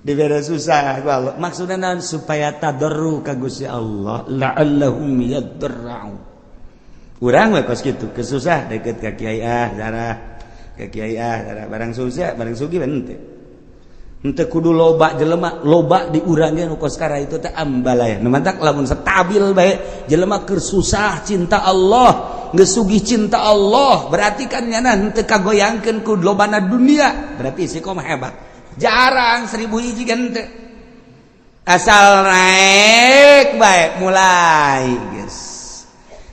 Dibere susah ku Allah, maksudna naon? Supaya tadarru ka Gusti Allah, la'allahum yadarra'un. Urang we kos kitu, kesusah deket ka kiai, ah darah ka kiai, ah darah. Barang susah, barang sugih henteu, henteu kudu loba jelema, loba di urang ge nu kos kara itu teh ambalaya. Nu mantak lamun stabil bae jelema, keur susah cinta Allah, geus sugih cinta Allah, berarti kan nyana henteu kagoyangkeun ku lobana dunia, berarti istiqomah hebat. Jarang, 1000 hiji kan henteu. Asal naik bae mulai geus.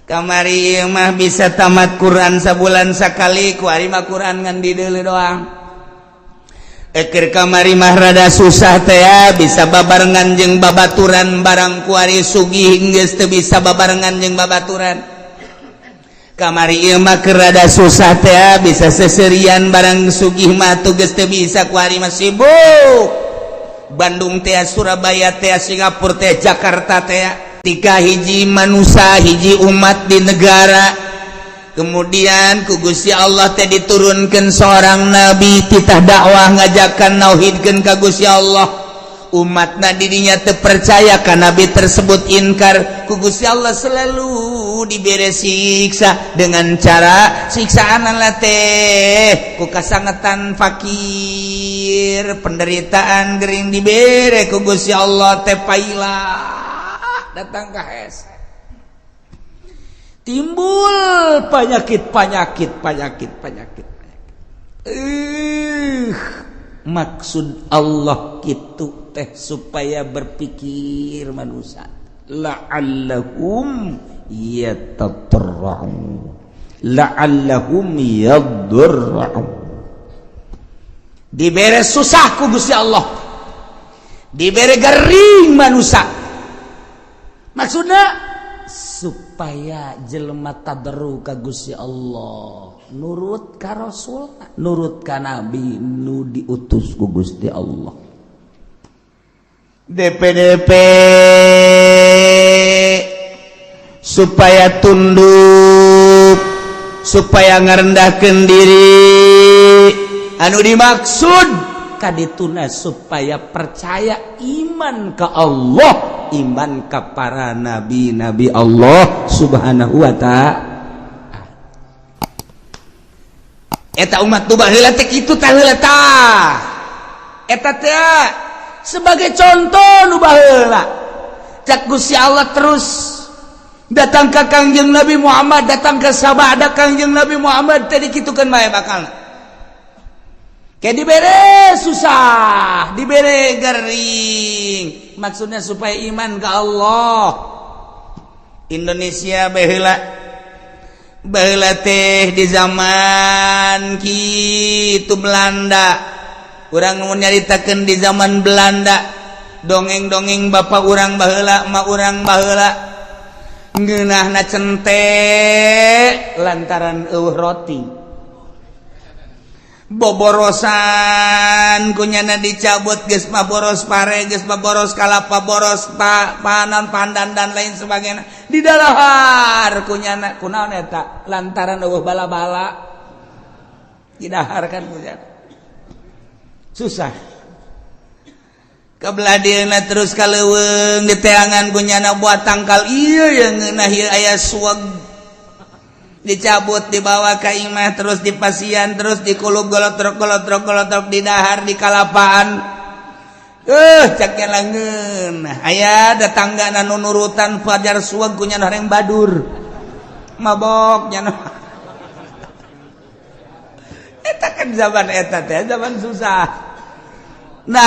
Kamari mah bisa tamat Quran sabulan sakali, kuari mah Quran ngan dideuleu doang. Eker kamari mah rada susah teh ya, bisa babarengan jeung babaturan, barang kuari sugih geus teu bisa babarengan jeung babaturan. Kamari ieu mah keur rada susah teh ya, bisa seserian, barang sugih mah tuh geus teu bisa. Kuari mah sibuk Bandung teh, Surabaya teh, Singapura teh, Jakarta teh. Tiga hiji manusia, hiji umat di negara, kemudian ku Gusti Allah teh diturunkan seorang nabi, titah dakwah, ngajakan nauhidkeun ka Gusti Allah. Umatna dirinya terpercaya ka nabi tersebut, inkar. Ku Gusti Allah selalu diberi siksa dengan cara siksaan lah teh ku kasangetan, fakir, penderitaan, gering. Dibere ku Gusti Allah teh paila datang ke hes, timbul penyakit, penyakit, penyakit, penyakit. Maksud Allah gitu teh supaya berpikir manusia, la'allahum yatadarra'un, la'allahum yadarra'un. Dibere susah ku Gusti Allah, dibere gering manusia, maksudnya supaya jelema tadarru ka Gusti Allah, nurut ka Rasul, nurut ka nabi nu diutus ku Gusti Allah. DPDP supaya tunduk, supaya ngerendahkan diri. Anu dimaksud kadituna supaya percaya, iman ke Allah, iman ke para nabi-nabi Allah Subhanahu wa Ta'ala. Eta umat nu baheula teh kitu tah, heula tah. Eta teh sebagai contoh nu baheula. Cak Gusti Allah terus datang ke Kangjeng Nabi Muhammad, datang ke sabada Kangjeng Nabi Muhammad teh dikitukeun bae bakal. Kayak dibere susah, dibere gering. Maksudnya supaya iman ke Allah. Indonesia baheula, baheula teh di zaman kitu Belanda. Urang mau nyaritakeun di zaman Belanda, dongeng-dongeng bapak urang baheula, emak urang baheula, ngeunahna cente lantaran eueuh roti. Boborosan kunyana dicabut, geus mah boros pare, geus mah boros kalapa, boros pa, panan, pandan, dan lain sebagainya, didalahar kunyana. Kunaon eta? Lantaran eueuh bala-bala, didahar kan kunyana. Susah kebelah dieuna terus ka leuweung, diteangan kunyana buat tangkal ieu yang ngeunah ieu aya suweg, dicabut, dibawa ke imah, terus dipasian, terus dikulub, golotrok, golotrok, golotrok, didahar di kalapaan. Caknya langeun aya datangga nu nurutan fajar suweg kunyana horeng badur mabok nya. Eta kan zaman eta teh zaman susah. Nah,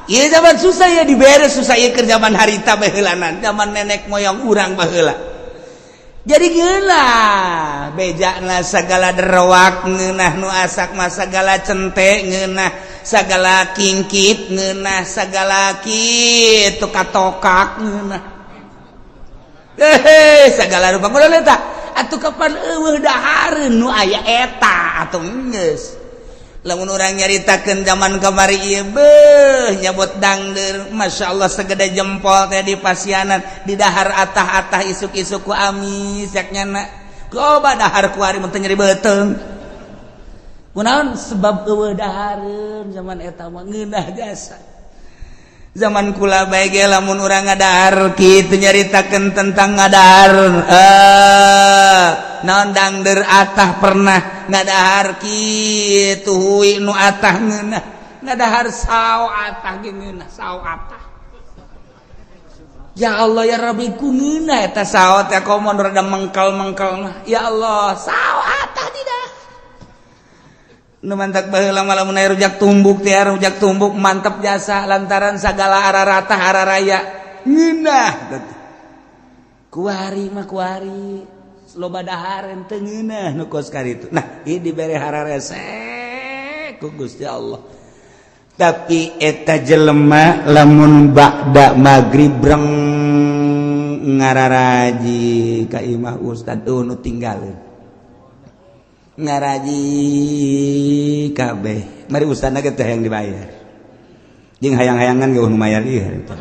iya, zaman susah ya, dibere susah ieu keur zaman harita baheulanan, zaman nenek moyang urang baheula. Jadi ngeunah bejana segala derwak, ngeunah nu asak mah segala cente, ngeunah segala kingkit, ngeunah segala kitu katokak, ngeunah eh segala rupa. Kunaon eta atuh? Kapan eueuh dahareun nu aya eta atuh geus. Lamun urang nyaritakeun zaman kamari ieu, beuh, nyabot dangder, Masya Allah, segede jempol teh di pasianan, di dahar atah-atah isuk-isuk ku amis yak nyana. Coba dahar kuari mun teu nyeri beuteung. Kunaon sebab eueuh dahareun zaman eta mah ngeunah jasa. Zaman kula bae ge lamun urang ngadahar kitu nyaritakeun tentang ngadahar, naon, dangder atah, pernah ngadahar kitu, hui nu atah ngeunah, ngadahar sao atah ge ngeunah, sao atah. Ya Allah ya Rabbi, ku ngeunah eta sao teh, komo rada mengkal-mengkal mah. Ya Allah, sao atah tidak. Nu mantak baheula mah lamun aya rujak tumbuk teh, rujak tumbuk mantep jasa lantaran sagala ararata araraya ngeunah. Kuari mah kuari loba dahareun teu ngeunah nu kos karitu. Nah, ieu dibere hararese ku Gusti Allah. Tapi eta jelema lamun ba'da magrib breng ngararaji ka imah ustad, oh, nu tinggalin ngaraji kabeh, mari ustadna ge teh yang dibayar jeung hayang-hayangan ge nu mayar ieu harita.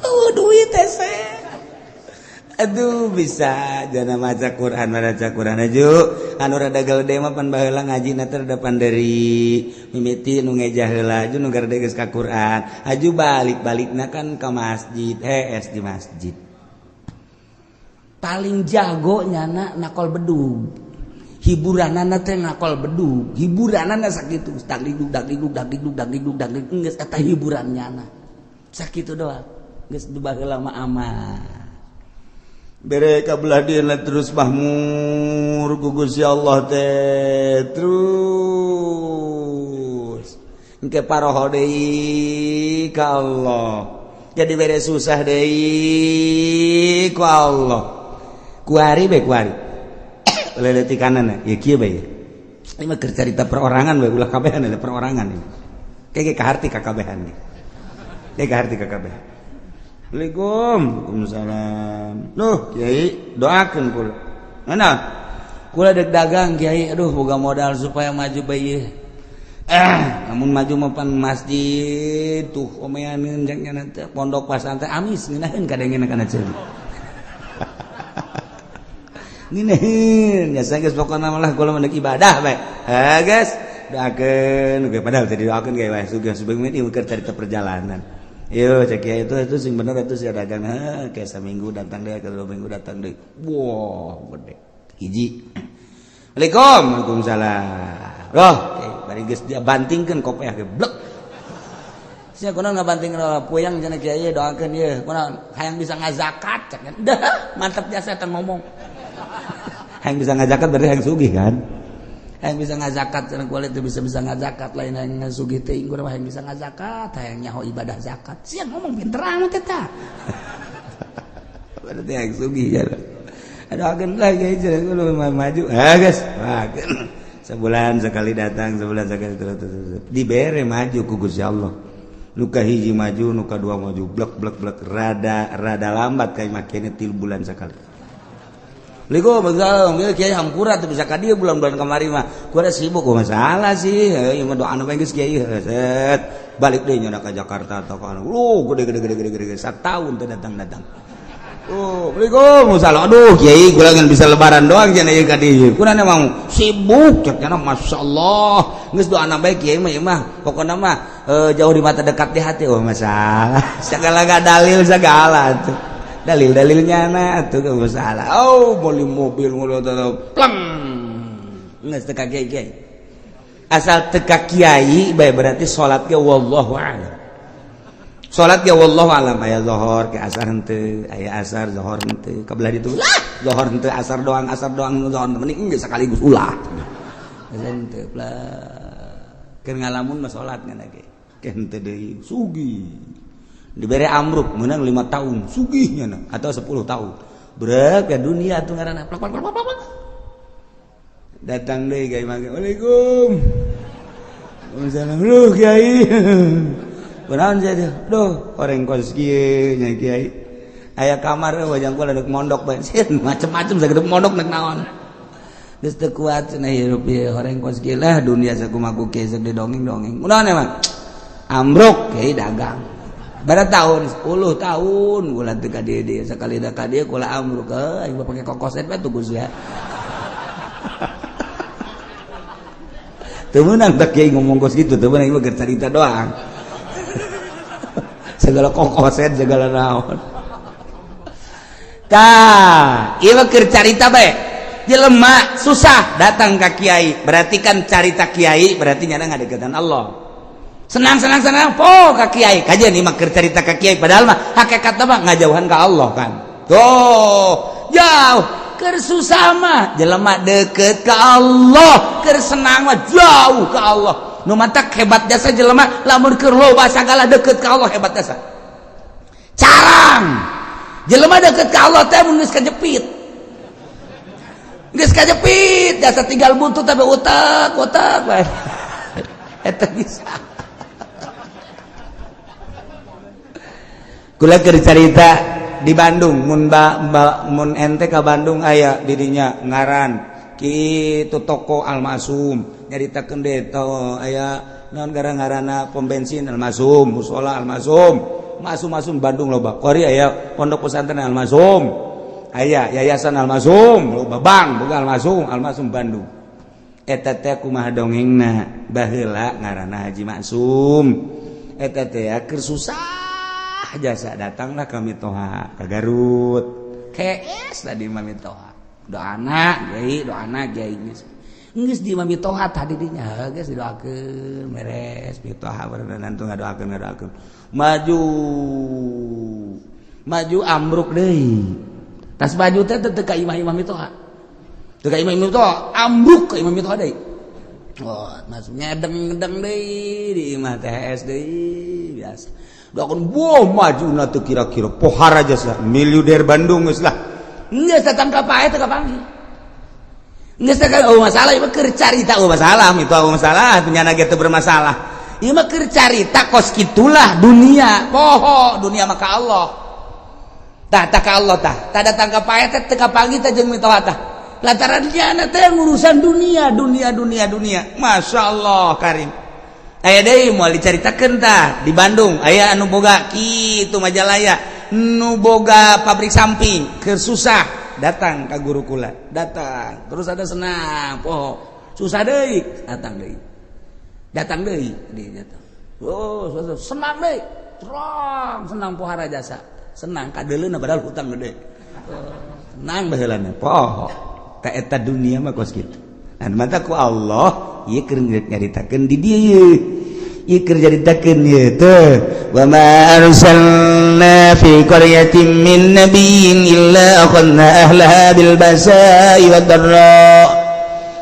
Oh, duit teh. Aduh, bisa jana maca Quran, maca Quran aju anu rada gede mah pan baheula ngajina teh rada panderi, mimiti nu ngejah heula aju nu garede geus ka Quran aju, balik-balikna kan ka masjid, hees di masjid. Paling jago nyana nakol bedug, hiburanana teh nakol bedug, hiburanana sakitu, dagdikduk dagdikduk dagdikduk dagdikduk dagdikduk, geus eta hiburan nyana sakitu doang. Geus baheula mah aman bere ka belah dieuna, terus mahmur ku Gusti Allah teh, terus engke paroho deui ka Allah, jadi bere susah deui ku Allah. Kuari bae, kuari leletikanana ya kieu bae. Ini mah keur carita perorangan bae, ulah kabehan, ada perorangan ini kayak kaharti ka kabehan ge, kayak kaharti ka kabehan. Assalamualaikum. Waalaikumsalam. Duh, Kiai, doakeun kula. Mana? Kula dek dagang, Kiai. Aduh, boga modal supaya maju bae. Namun maju mah pan masjid tuh omeaneun jang teh pondok pasantren amis ngeunaheun kadengena kana ceuli. Ngeunaheun ya geus, pokona malah kula mah ibadah bae. Eh, guys, doakeun ge, padahal teh didoakeun ge wae sugih sebenarnya ieu keur carita perjalanan. Yo cek ya, itu sing bener itu sih dagang, kayak seminggu datang deh, ke 2 minggu datang deh. Wah, gede. Hiji. Assalamualaikum. Waalaikumsalam. Loh, bari geus dia bantingkeun kopiah ge blek. Sia kunaon ngabanting puyang cenah, kiai doakeun ieu. Kunaon hayang bisa ngazakat cek. Dah, mantap jasa eta ngomong. Hayang bisa ngazakat berarti hayang sugih kan? Hayang bisa ngazakat cenah, kulit teu bisa-bisa ngazakat, lain hayang sugih teuing, urang hayang bisa ngazakat, hayang nyaho ibadah zakat. Sia ngomong pinter amat eta. Berarti hayang sugih ya. Aduh, lah kiai cenah kudu maju. Ah, geus. Sebulan sekali datang, sebulan sekali terus, terus, terus. Dibere maju ku Gusti Allah. Nuka hiji maju, nuka dua maju, blek blek blek, rada rada lambat kayak makanya 3 bulan sekali. Assalamualaikum, masalah, kiai hampura tuh bisa ka dieu bulan-bulan kamari mah. Kudu sibuk kok masalah sih. Ieu mah doa anu geus kiai set. Balik deui nyana ka Jakarta atau ka anu. Lu gede gede gede gede gede satahun teu datang-datang. Oh, Assalamualaikum, masalah. Aduh, kiai kula ngan bisa lebaran doang cenah ieu ka dieu. Kuna emang sibuk cek cenah, masyaallah. Geus doana bae kiai mah ieu mah. Pokona mah jauh di mata dekat di hati. Oh, masalah. Segala gak dalil segala tuh. Dalil-dalilnya na tuh gak masalah. Oh, beli mobil ngono pleng. Geus teu ka kiai. Asal teu ka kiai bae berarti salat ge wallahu a'lam. Salat ge wallahu a'lam, aya zuhur ke asar henteu, aya asar zuhur henteu, ka belah ditu lah zuhur henteu, asar doang, asar doang, zuhur mending geus sekaligus ulah. Henteu lah. Keur ngalamun mah salat ngan ge. Ke henteu deui sugih. Dibere amruk menang 5 tahun sugihnya na, atau 10 tahun. Berat ke dunia tuh ngaranna plak plak plak plak. Datang deui ka imah. Waalaikum. Waalaikumsalam. Lu kiai. Kunaon sia teh? Duh, orang kos kieu nya kiai. Aya kamar wajang kula dek mondok bae. Macem-macem sagede mondok nek naon. Geus teu kuat cenah hirup ieu horeng kos kieu lah, dunia sakumaha ku kieu sok didongeng-dongeng. Kunaon emang? Ambruk kiai dagang. Bara tahun 10 tahun kula teu ka dieu dieu, sakali da ka dieu kula ambruk, aing mah pake kokoset bae tuh Gus ya. Teu meunang tak kiai ngomong kos gitu, teu meunang, ieu mah carita doang. Segala kokoset, segala naon. Tah, ieu mah keur carita bae. Jelema susah datang ka kiai, berarti kan carita kiai berarti nyana ngadeukeutan Allah. Senang, senang, senang, po ka kiai. Kajian ieu mah keur carita ka kiai, padahal mah hakikatna mah ngajauhan ka Allah kan. Tuh, jauh. Keur susah mah jelema deket ke Allah, keur senang mah jauh ke Allah. Nu matak hebat jasa jelema lamun keur loba sagala deket ke Allah, hebat jasa. Carang jelema deket ke Allah teh mun geus kajepit. Geus kajepit jasa, tinggal buntut tapi utak utak bae. Eta bisa. Kula keur carita di Bandung, mun ba, ba, mun ente ka Bandung aya didinya ngaran kitu toko Almasum, nyaritakeun deui to aya naon gara ngaranna, pom bensin Almasum, musola Almasum, Masum Masum Bandung loba. Kori aya pondok pesantren Almasum, aya yayasan Almasum, loba bank boga Almasum, Almasum Bandung. Eta teh kumaha dongengna, baheula ngaranna Haji Maksum. Eta teh keur susah jasa, datanglah kami toha ke Garut. KS tadi mami toha, doana kiai, doana kiai, geus geus di mami toha tadi dinya geus didoakeun beres. Mitoha berenang tuh ngadoakeun, ngadoakeun, maju maju, ambruk deui. Tas baju teh teu ka imah-imah mitoha, teu ka imah mitoha, ambruk ka imah mitoha deui. Oh, masuk ngedeng-ngedeng deui di imah THS deui biasa. Doakan, wah, maju na tuh kira-kira pohara jasa miliuder Bandung geus lah. Geus datang ka pae teu kapanggih. Geus teh oh masalah, ieu mah keur carita, oh masalah itu, oh masalah penyana ge teu bermasalah. Ieu mah keur carita kos kitulah dunia, poho dunia maka Allah. Tah, tah ka Allah tah. Tah datang ka pae teh teu kapanggih teh jeung mitoha tah. Lantaran nyana teh urusan dunia, dunia, dunia, dunia. Masya Allah karim. Aya deui moal dicaritakeun tah di Bandung, aya anu boga kitu Majalaya, nu boga pabrik samping, keur susah datang ka guru kula, datang. Terus ada senang, poho. Susah deui, datang deui. Datang deui, di datang. Oh, susah, senang deui. Terang senang pohara jasa. Senang kadeuleuna padahal hutang gede. Oh, senang baheulana, poho. Ka eta dunia mah kos kitu. Nah, mata ku Allah ieu keur nyaritakeun di dieu. Ieu keur nyaritakeun ieu teh wa ma arsalna fi qaryatin min nabiyyin illa akhadna ahlaha bil basa'i wad dharra.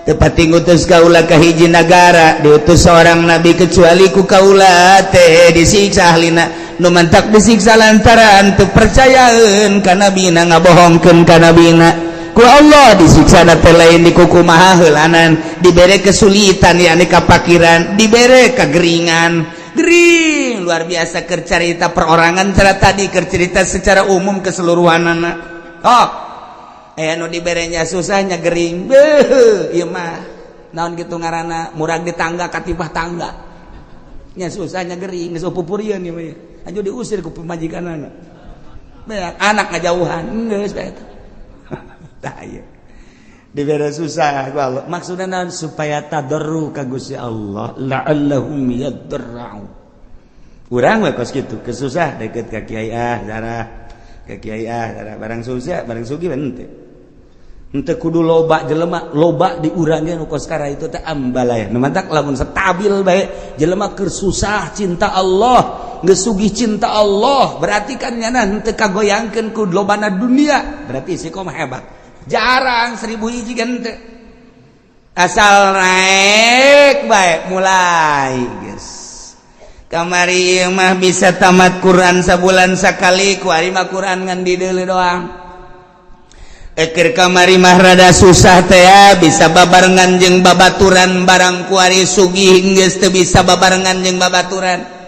Tepati ngutus kaula ka hiji nagara diutus seorang nabi kecuali ku kaula teh disiksa ahlina. Nu mantak disiksa lantaran teu percayaeun ka nabina, ngabohongkeun ka nabina. Ku Allah disiksa teh lain dikukumaha heulanan, dibere kesulitan yakni kapakiran, dibere kegeringan, gering luar biasa. Keur carita perorangan cara tadi, keur cerita secara umum keseluruhan anak. Oh, aya nu diberenya susahnya gering, beuh, ieu mah naon kitu ngaranna, murag di tangga katipah tangga nya, susahnya gering, geus pupurieun ieu mah aju diusir ku pamajikanana, anak ngajauhan, geus bae eta. Tah, ieu dibere susah ku Allah maksudna naon? Supaya tadarru ka Gusti Allah, la'allahum yadarra'u. Urang we kos kitu, kesusah deket ka kiai, ah darah ka kiai, ah darah, barang susah, barang sugih henteu. Henteu kudu loba jelema, loba di urang ge nu kos kara itu teh ambalaya. Nu mantak lamun stabil bae jelema, keur susah cinta Allah, geus sugih cinta Allah, berarti kan nyana henteu kagoyangkeun ku lobana dunia, berarti istiqomah hebat. Jarang 1000 hiji kan teu. Asal naik bae mulai geus. Kamari ieu mah bisa tamat Quran sabulan sakali, kuari mah Quran ngan dideuleu doang. Eker kamari mah rada susah teh ya, bisa babarengan jeung babaturan, barang kuari sugih geus teu bisa babarengan jeung babaturan.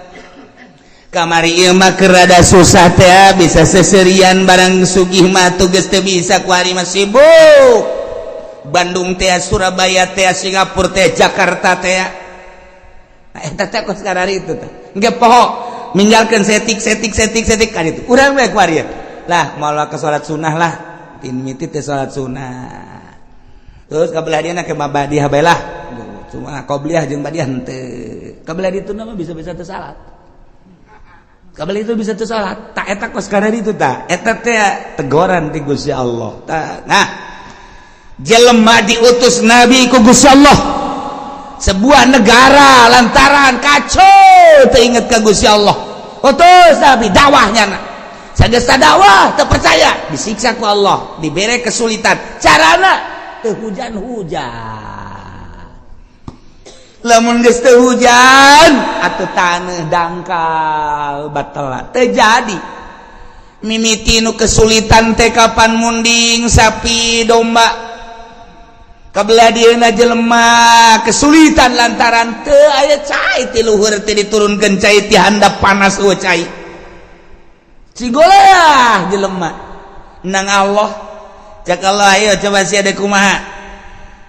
Kamari ieu mah keur rada susah teh ya, bisa seserian, barang sugih mah tuh geus teu bisa, kuari mah sibuk. Bandung teh, Surabaya teh, Singapura teh, Jakarta teh. Nah, eta teh kos karari itu teh. Engke poho ninggalkeun setik setik setik setik kan itu. Urang we kuari lah moal ke salat sunnah lah. Tin miti teh salat sunnah. Terus kabelah dia ke badiah bae lah. Cuma qobliyah jeung badiah henteu. Kabelah ditu mah bisa-bisa teu salat. Kabelah itu bisa teu salat. Tak eta kos kana ditu tah. Eta teh tegoran ti Gusti Allah. Tah. Nah, jelema diutus nabi ku Gusti Allah. Sebuah negara lantaran kacau teu inget ka Gusti Allah. Utus nabi dakwahnya na. Sagesta dakwah teu percaya, disiksa ku Allah, dibere kesulitan. Carana teu hujan-hujan. Lamun geus teu hujan atuh taneuh dangkal batal teu jadi. Mimiti nu kesulitan teh kapan munding sapi domba. Kabelah dieuna jelema kesulitan lantaran teu aya cai ti luhur teh diturunkeun cai ti handap panas eueuh cai. Cigoleah jelema nang Allah. Cak Allah ayo coba sia deuk kumaha.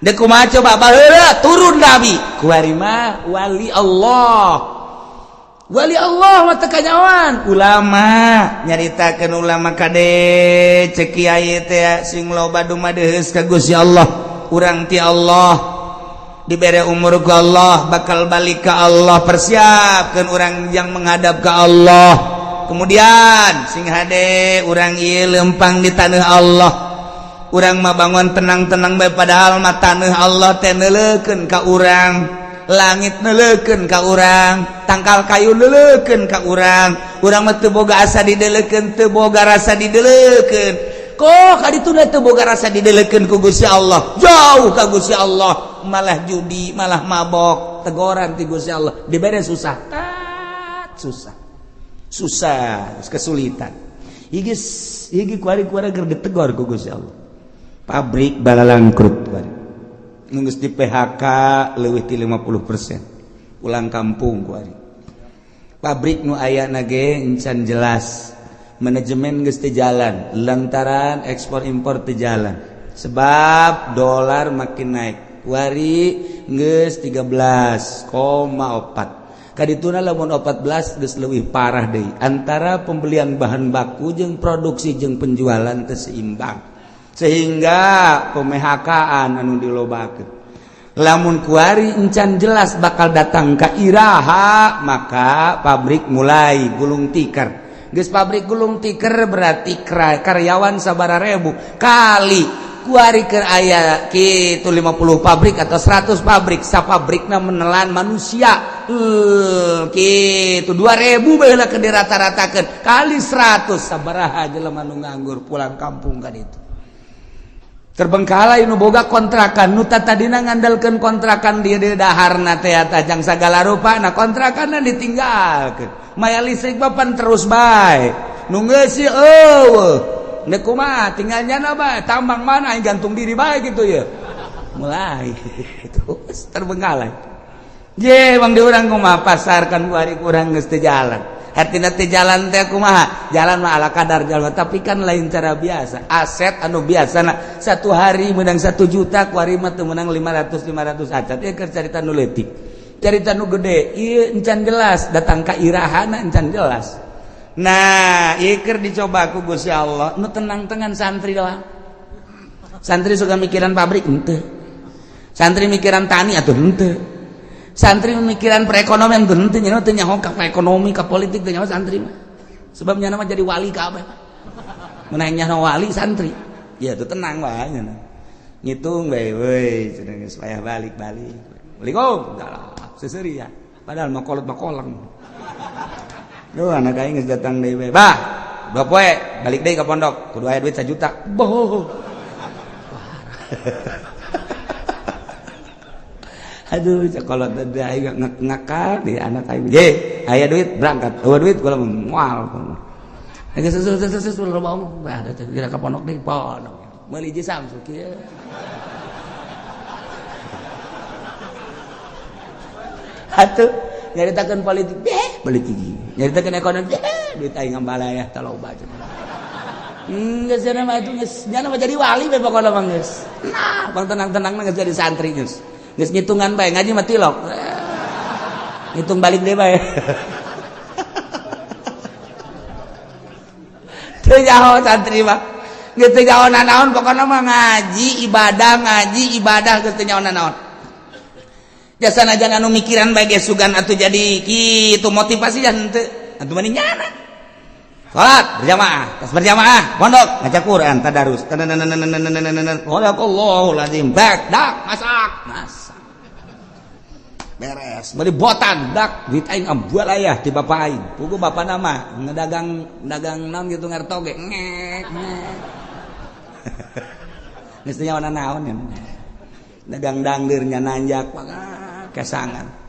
Deuk kumaha coba baheula turun nabi. Kuari mah wali Allah. Wali Allah mah teu kanyawan. Ulama nyaritakeun ulama kade cek kiai teh sing loba dumadeus ka Gusti Allah. Urang ti Allah dibere umur ku Allah bakal balik ke Allah, persiapkeun urang yang menghadap ke Allah. Kemudian sing hade urang ieu lempang di tanah Allah. Urang mah bangun tenang-tenang bae padahal mah tanah Allah teh neuleukeun ka urang, langit neuleukeun ka urang, tangkal kayu neuleukeun ka urang. Urang mah teu boga asa dideleukeun, teu boga rasa dideleukeun. Kok ka dituna teu boga rasa dideleukeun ku Gusti Allah, jauh ka Gusti Allah, malah judi, malah mabok, tegoran ti Gusti Allah, dibere susah, tat susah. Susah, kesulitan. Iki iki kuari-kuari keur ditegor ku Gusti Allah. Pabrik balalangkrut kuari. Nu geus di PHK leuwih ti 50%. Pulang kampung kuari. Pabrik nu aya ge encan jelas. Manajemen geus teu jalan lantaran ekspor impor teu jalan. Sebab dolar makin naik. Kuari geus 13,4. Kadituna lamun 14 geus leuwih parah deui. Antara pembelian bahan baku jeung produksi jeung penjualan teu seimbang. Sehingga pemehakaan anu dilobakeun. Lamun kuari encan jelas bakal datang ka iraha, maka pabrik mulai gulung tikar. Geus pabrik gulung tikar berarti karyawan sabaraha ribu kali kuari keur aya kitu 50 pabrik atau 100 pabrik, sapabrikna menelan manusia kitu 2000 baheula keur dirata-ratakeun kali 100 sabaraha jelema nu nganggur pulang kampung kan itu. Terbengkalai nu boga kontrakan nu tadina ngandalkeun kontrakan dia di daharna teh tajang sagala rupa, nah kontrakanna ditinggalkeun. Maya listrik papan terus bae. Nu geus eueuh. Nek kumaha tinggal nyana bae, tambang mana aing gantung diri bae gitu ya. Mulai terus terbengkalai. Je bang di urang kumaha pasar kan kuari kurang geus teu jalan. Hartina teu jalan teh kumaha? Jalan mah ala kadar jalan, tapi kan lain cara biasa. Aset anu biasa nah, satu hari menang 1 juta, kuari mah teu menang 500 500 acan. Ieu keur carita nu leutik. Carita nu gede, ieu encan jelas datang ka irahana encan jelas. Nah, ieu keur dicoba ku Gusti Allah, nu tenang-tenang santri doang. Santri suka mikiran pabrik henteu. Santri mikiran tani atuh henteu. Santri memikiran perekonomian teu henteu, nya teu nyaho ka ekonomi ka politik teu nyaho santri mah. Sebab nya mah jadi wali kabeh. Mun nyaho wali santri. Ya tuh tenang wae nya. Ngitung bae we cenah geus payah balik-balik. Assalamualaikum. Seseri ya. Padahal mah kolot mah koleng. Duh anak aing geus datang deui bae. Bah, 2 poe balik deui ka pondok kudu aya duit 1 juta. Boh. Aduh, kalau tadi aing ngakal di anak aing. Ye, aya duit berangkat. Eueuh duit kula moal. Geus sesu loba omong. Bah, kira ka pondok deui, pondok. Meuli hiji Samsu kieu. Atuh nyaritakeun politik, beh, politik. Nyaritakeun ekonomi, beh, duit aing ngambalaya taloba cenah. Geus cenah mah itu geus nya mah jadi wali we pokona mah geus. Nah, bang tenang-tenang geus jadi santri geus. Geus ngitungan bae ngaji mah tilok. Ngitung balik deui bae. Teu nyaho santri mah. Geus teu nyaho naon, pokona mah ngaji ibadah, ngaji ibadah, geus teu nyaho naon. Jasa najan anu mikiran bae ge sugan atuh jadi kitu motivasi jan henteu atuh mending nyana. Salat berjamaah, tas berjamaah, pondok ngaca Quran, tadarus. Sadaqallahul azim. Bak dak masak, masak. Beres, beli botan, dak duit aing ambual ayah ti bapak aing. Pugu bapak nama ngedagang dagang naon gitu ngarto ge ngek ngek. Geus teu nyaho naon ya. Dagang dangdirnya nanjak kesangan.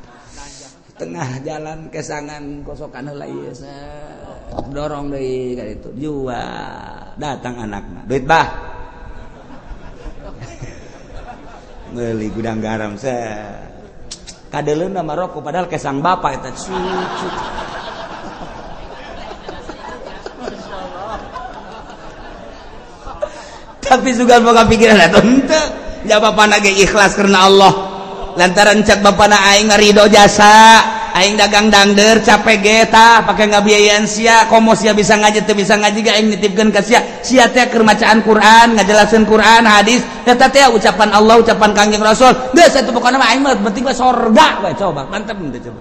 Tengah jalan kesangan kosokan heula ieu dorong deui ka ditu jual, datang anakna duit bah meuli gudang garam set kadeleuna mah rokok padahal kesang bapak eta cucu. Tapi sugan boga pikiran atuh henteu ja bapana ge ikhlas karena Allah lantaran cak bapana aing ngarido jasa aing dagang dangder capek ge tah pake ngabiayaan sia komo sia bisa ngaji teu bisa ngaji ge aing nitipkeun ka sia sia teh keur macaan Quran ngajelaskeun Quran hadis eta teh ucapan Allah ucapan Kangjeng Rasul geus atuh pokona mah aing mah penting mah sorga we coba mantep teh coba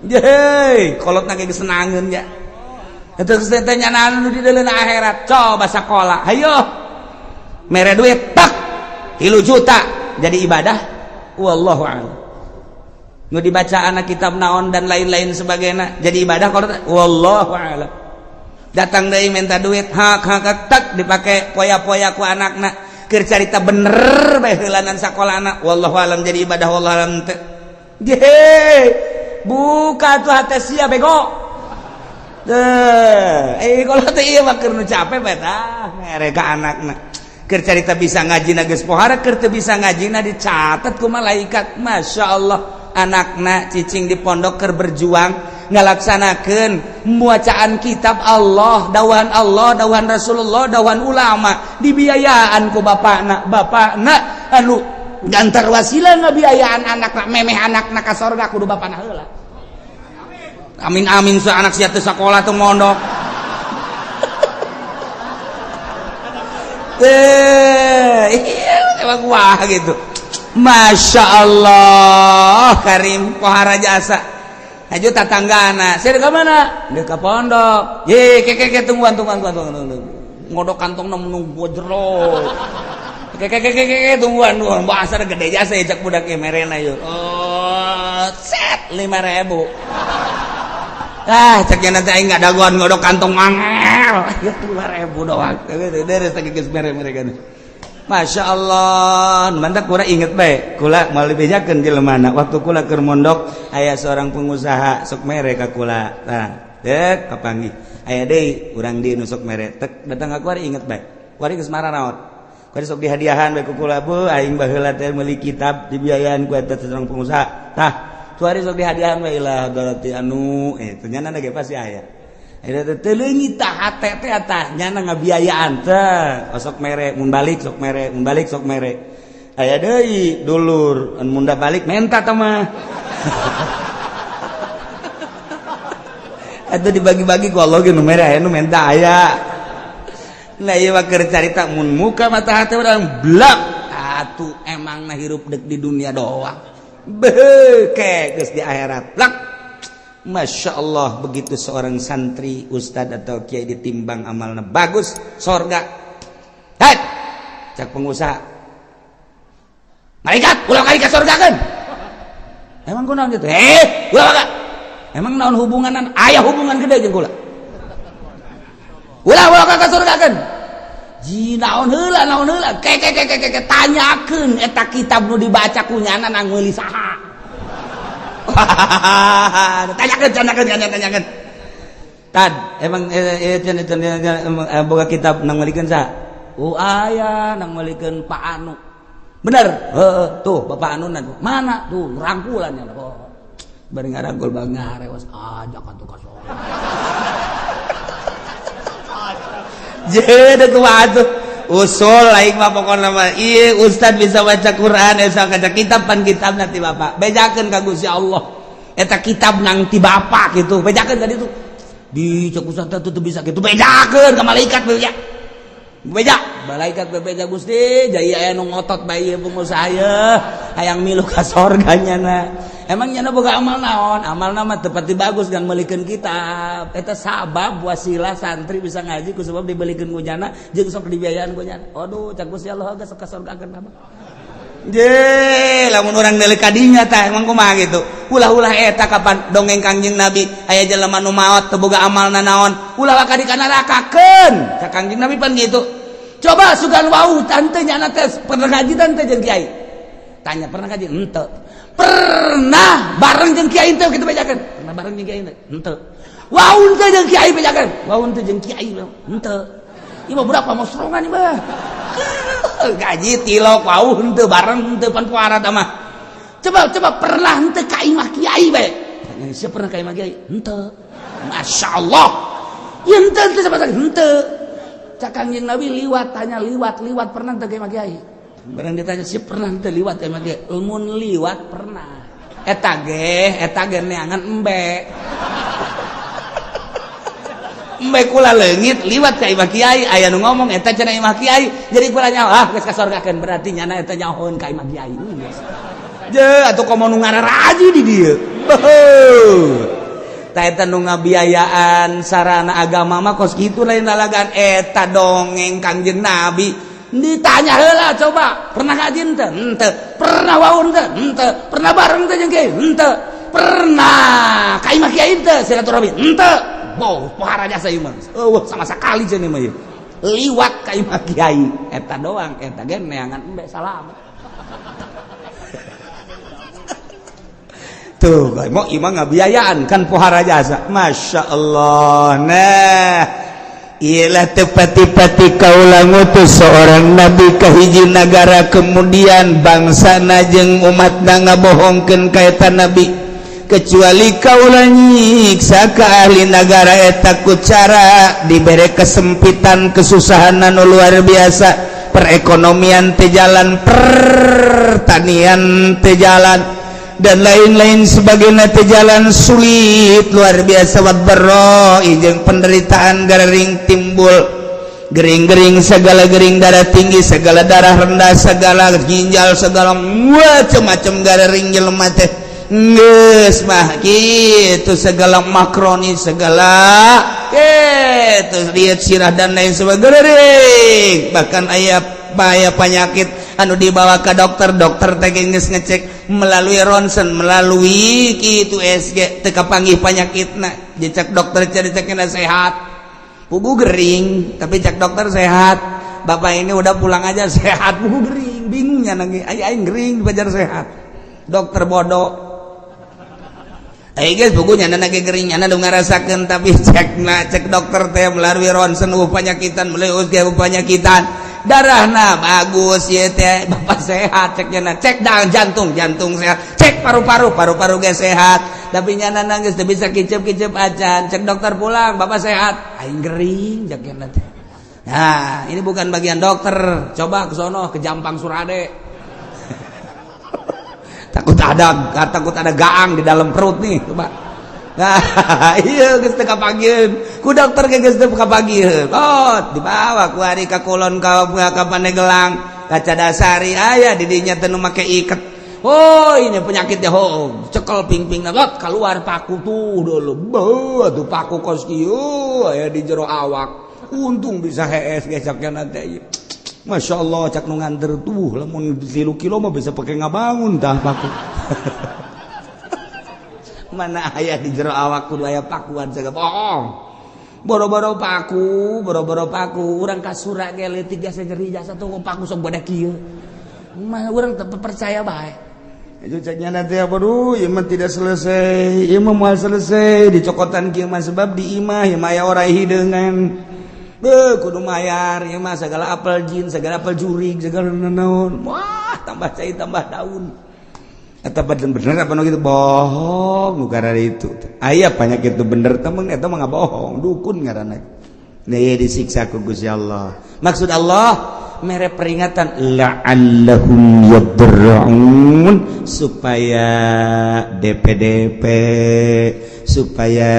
yeay kolotna ge geus senangeun nya eta geus teh nyanaan nu di deuleuna akhirat coba sakola hayo mere duit tak 3 juta jadi ibadah wallahu a'lam nu dibaca anak kitab naon dan lain-lain sebagainya jadi ibadah kalau wallahu a'lam datang deui minta duit hak hak tak dipake poya-poya ku anakna keur carita bener bae heulanan sakola anak wallahu a'lam jadi ibadah wallahu a'lam teu ye buka tuh hate sia bego teh kalau teh ieu mah keur nu capek bae tah mere ka anakna keur carita bisa ngaji na geus pohara keur teu bisa ngaji na dicatat ku malaikat Masya Allah anakna cicing di pondok keur berjuang ngalaksanakeun bacaan kitab Allah dawan Allah dawan Rasulullah dawan ulama dibiayaan ku bapakna bapakna anu gantar wasilah ngabiayaan anakna memeh anakna ka sorga kudu bapakna heula amin amin sa anak sia teu sakola teu mondok. Emang wah gitu Masya Allah Karim pohara jasa aju tatanggana saya ke mana dia ke pondok ye ke ke tungguan tungguan tungguan ngodok kantong nunggu jero ke ke ke ke tungguan tungguan bahasa gede jasa ya cak budak merena yuk oh set 5.000 ah ceknya nanti aing nggak dagoan ngodok kantong angel 5.000 doang deres tadi geus mere mereka. Masya Allah mantap kula inget bae kula moal dibejakeun jelema waktu kula keur mondok aya seorang pengusaha sok mere ka kula tah dek kapanggih aya deui urang di nu sok mere tek datang ka kuari inget bae kuari geus mararaot kuari sok dihadiahan bae ku kula bu aing baheula teh meuli kitab dibiayaan ku eta seorang pengusaha tah kuari sok dihadiahan bae ilah doroti anu ternyata ge pasti aya eta teh leungit tah hate teh tah nyana ngabiayaan teh sok mere mun balik sok mere mun balik sok mere aya deui dulur mun balik menta tah mah atuh dibagi-bagi ku Allah ge nu mere aya nu menta aya nah ieu mah keur carita mun muka mata hate urang blak atuh emangna hirup deuk di dunia doang beuh geus di akhirat blak. Masya Allah begitu seorang santri ustad atau kiai ditimbang amalna bagus sorga hei cak pengusaha malaikat ulah kali ka sorga kan emang kunaon gitu ulah ka emang naon hubunganan aya hubungan gede jeung kula ulah ulah ka sorga kan ji naon heula ke ke ke ke tanyakeun eta kitab nu dibaca ku nyana nang meuli saha. Tanyakan. Tad, emang boga kitab nang melikeun saha? Oh aya nang melikeun Pak Anu. Bener? Heeh, tuh Bapak Anu mana? Tuh rangkulan ya. Oh. Bari ngarangkul bang ngarewas ajak atuh ka sono. Jadi kumaha tuh? Usul lain mah pokona mah ieu ustad bisa baca Quran bisa baca kitab pan kitab nanti bapak bejakeun ka Gusti Allah eta kitab nang ti bapak gitu bejakeun ka ditu di cek ustad teh teu bisa gitu bejakeun ka malaikat beja Beja, malaikat bebeja, Gusti, jaya aya nu ngotot bae ieu pengusaha ye, hayang milu ka sorga nyana. Emang nyana boga amal naon? Amalna mah teu pati bagus kan meulikeun kitab. Eta sabab wasilah santri bisa ngaji ku sebab dibelikeun ku nyana jeung sok dibiayaan ku nyana. Aduh, cak Gusti Allah geus ka sorgakeun abah. Je, lamun urang deuleu ka dinya tah emang kumaha gitu. Ulah-ulah eta kapan dongeng Kangjeng Nabi aya jelema nu maot teu boga amalna naon, ulah waka dikanarakakeun. Cak Kangjeng Nabi pan gitu. Coba sugan wau tante nyana teh pernah ngaji tante jeung kiai. Tanya pernah ngaji? Henteu. Pernah bareng jeung kiai teu kitu bejakeun? Pernah bareng jeung kiai teu? Henteu. Wau teu jeung kiai bejakeun? Wau teu jeung kiai henteu. Ieu mah budak pamosrongan ieu mah. Gaji tilok wau henteu bareng henteu pan puara tah mah. Coba coba pernah henteu ka imah kiai bae. Tanya siapa pernah ka imah kiai? Henteu. Masya Allah. Ya henteu henteu sama sekali henteu. Cak Kangjeng Nabi liwat tanya liwat liwat pernah henteu ka imah kiai? Barang ditanya siapa pernah henteu liwat ka imah kiai? Lamun liwat pernah. Eta ge neangan embe. Embe kula leungit liwat ka imah kiai, aya nu ngomong eta cenah imah kiai, jadi kula nyaho ah geus kasorgakeun berarti nyana eta nyahoeun ka imah kiai. Geus. Je atuh komo nu ngararaji di dieu. Beuh. Tah eta nu ngabiayaan sarana agama mah kos kitu lain lalagan eta dongeng Kangjeng Nabi. Ditanya heula coba, pernah ngaji henteu? Henteu. Pernah wau henteu? Henteu. Pernah bareng teh jeung kiai? Henteu. Pernah ka imah kiai henteu silaturahmi? Henteu. Boh, pohara jasa ieu mah. Eueuh sama sekali cenah mah ieu. Liwat ka imah kiai eta doang, eta ge neangan embe salam. Tuh, mau imah ngabiayaan kan pohara jasa. Masya Allah. Nah, ialah tepati-pati kaula ngutus seorang nabi ka hiji nagara kemudian bangsa jeung umatna ngabohongkeun ka eta nabi, kecuali kaula nyiksa ka ahli nagara eta ku cara dibere kesempitan kesusahan anu luar biasa, perekonomian teu jalan, pertanian teu jalan, dan lain-lain sebagainya teu jalan, sulit luar biasa, wadh-dharra jeung penderitaan gering timbul, gering-gering segala gering, darah tinggi segala, darah rendah segala, ginjal segala, macam-macam gering jelema teh geus mah gitu, segala makroni segala gitu, lihat sirah dan lain sebagainya. Bahkan aya bahaya penyakit anu dibawa ke dokter, dokter teh geus ngecek melalui ronsen, melalui kitu USG teu kapanggih penyakitna. Dicek dokter cari sehat, pugu gering, tapi cek dokter sehat, bapak ini udah pulang aja sehat, pugu gering, bingungnya nangis aing gering dipajar sehat, dokter bodoh. Ayo guys, bukunya nyana gering, nyana nu ngarasakeun, tapi cek na cek dokter teh melalui ronsen eueuh panyakitan, melalui USG eueuh panyakitan, darahna bagus ieu teh, bapak sehat cek nyana, cek dang jantung, jantung sehat, cek paru-paru, paru-paru ge sehat, tapi nyana nangis teu bisa kicep-kicep acan, cek dokter pulang bapak sehat, aing gering cek nyana teh. Nah, ini bukan bagian dokter, coba ke sono ke Jampang Surade. Takut ada gaang di dalam perut nih, coba. Nah, iya geus teu kapanggiheun. Ku dokter ge geus teu kapanggiheun. Oh, dibawa ku ari ka kulon ka Pandeglang, ka Cadasari aya di dinya teh nu make iket. Oh, ini penyakitnya, oh, cekel pingping lot keluar paku tuh dulu. Beuh, atuh paku kos kieu aya di jero awak. Untung bisa hees ge caknya nanti. Masya Allah, cak nu nganter tuh lamun 3 kilo mah bisa pakai ngabangun tah paku. Mana aya di jero awak kudu aya pakuan sagala bohong. Boro-boro paku, boro-boro paku, urang kasura ge leutik jasa nyeri jasa tuh paku sok bodak kieu. Mah urang teu percaya bae. Itu caknya nanti apa duh, ieu mah tidak selesai, ieu mah moal selesai dicokotan kieu mah sebab di imah ieu mah aya orai hideungan. Beuh, kudu mayar ieu mah segala apel jin, segala apel jurig, segala naon. Wah, tambah cai tambah daun. Eta bener apa nu gitu bohong nu karena itu. Aya penyakit itu bener temen eta mah bohong, dukun ngaranna. Nah, ieu disiksa ku Gusti Allah. Maksud Allah, Mere peringatan la'allahum yadarra'un, supaya DPDP, supaya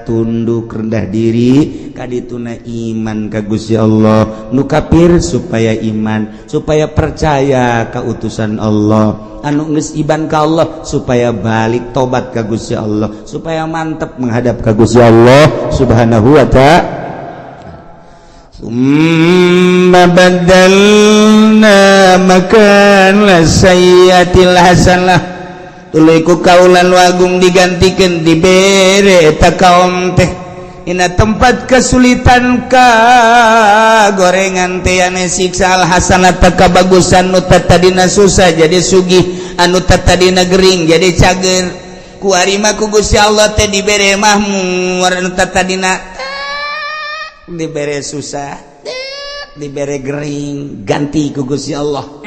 tunduk rendah diri kadituna iman ka Gusti Allah. Nu kafir supaya iman, supaya percaya ka utusan Allah. Anu geus iman ka Allah supaya balik tobat ka Gusti Allah, supaya mantep menghadap ka Gusti Allah Subhanahu wa Ta'ala. ثم بدلنا مكان السيئة الحسنة. Tuluy ku kaula nu agung digantikan, dibere eta kaum teh ina tempat kesulitan ka gorengan teh ane siksa, al hasanata, kabagusan. Nu tadina susah jadi sugih, anu tadina gering jadi cager. Kuari mah ku Gusti Allah teh dibere mahmur. Anu tadina dibere susah, dibere gering, ganti ku Gusti Allah.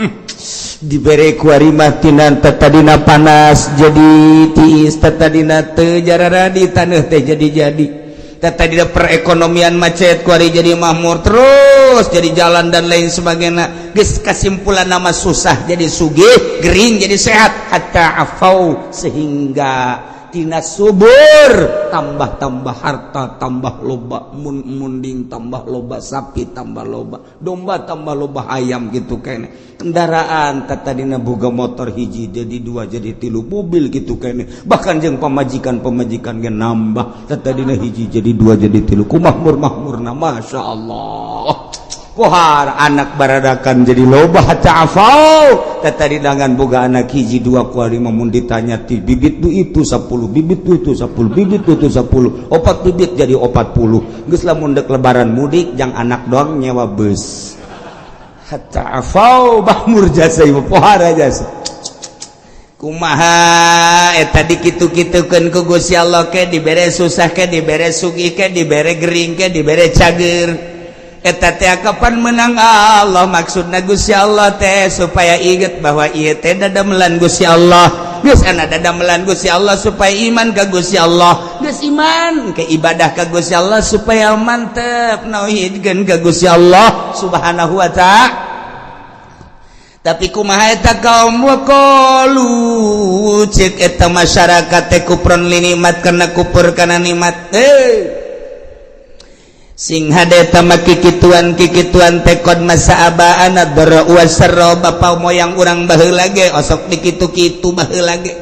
Dibere kuari mah tina tadina panas jadi tiis, tadina teu jararadi taneuh teh jadi jadi, tadina perekonomian macet, kuari jadi makmur terus, jadi jalan dan lain sebagainya. Geus kesimpulan nama susah jadi sugih, gering jadi sehat. Hatta afau, sehingga tina subur tambah-tambah, harta tambah loba, mun munding tambah loba, sapi tambah loba, domba tambah loba, ayam gitu kene, kendaraan tadina boga motor hiji jadi dua, jadi tilu, mobil gitu kene. Bahkan jeung pamajikan pamajikan ge nambah, tadina hiji jadi dua, jadi tilu. Ku makmur makmurna, masya Allah. Pohar anak baradakan jadi loba. Hatta afau, tadi dangan boga anak hiji dua, kuari mun ditanya ti bibit du itu 10 bibit, du itu 10 bibit, du itu 10, opat bibit jadi 40. Geus lamun dek lebaran mudik jang anak doang nyewa bus. Hatta afau, makmur jasa ieu, pohara jasa. Kumaha eta dikitu-kitukeun ku Gusti Allah? Ke dibere susah, ke dibere sugih, ke dibere gering, ke dibere cager, eta teh kapan menang Allah. Maksudna Gusti Allah teh supaya inget bahwa ieu teh dadamelan Gusti Allah. Geus ana dadamelan Gusti Allah supaya iman ka Gusti Allah. Geus iman ke ibadah ka Gusti Allah, supaya mantep nauhidkeun ka Gusti Allah Subhanahu wa Ta'ala. Tapi kumaha eta kaum? Waqalu, cek eta masyarakat teh, kufron li nikmat, karena kufur kana nikmat. Eh, sing hade tama kikituan kikituan teh, qad massa abaana dharra wasarra, bapa moyang urang baheula ge osok dikitu-kitu baheula ge.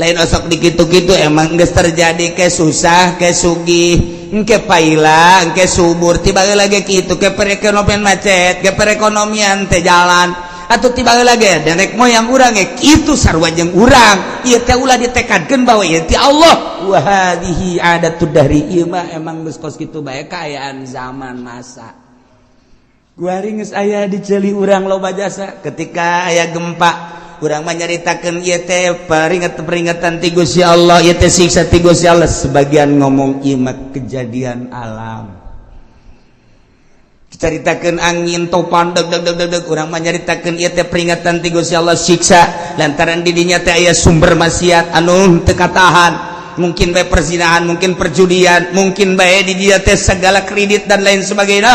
Lain osok dikitu-kitu, emang geus terjadi, ke susah ke sugih, engke paila engke subur. Tiba lagi kitu, ke perekonomian macet, ke perekonomian teh jalan atau tiba lagi nenek moyang urang ge kitu, sarua jeung urang. Ieu teh ulah ditekadkeun bahwa ieu ti Allah. Wa hadhihi adatud dahri, ieu mah emang geus kos kitu bae kaayaan zaman masa. Kuari geus aya di ceuli urang loba jasa. Ketika aya gempa, urang mah nyaritakeun ieu teh peringatan-peringatan ti Gusti Allah, ieu teh siksa ti Gusti Allah. Sebagian ngomong ieu mah kejadian alam. Caritakeun angin topan deg deg deg deg deg, urang mah nyaritakeun ieu teh peringatan ti Gusti Allah, siksa, lantaran di dinya teh aya sumber maksiat anu teu katahan, mungkin bae perzinahan, mungkin perjudian, mungkin bae di dia teh segala kredit dan lain sebagainya.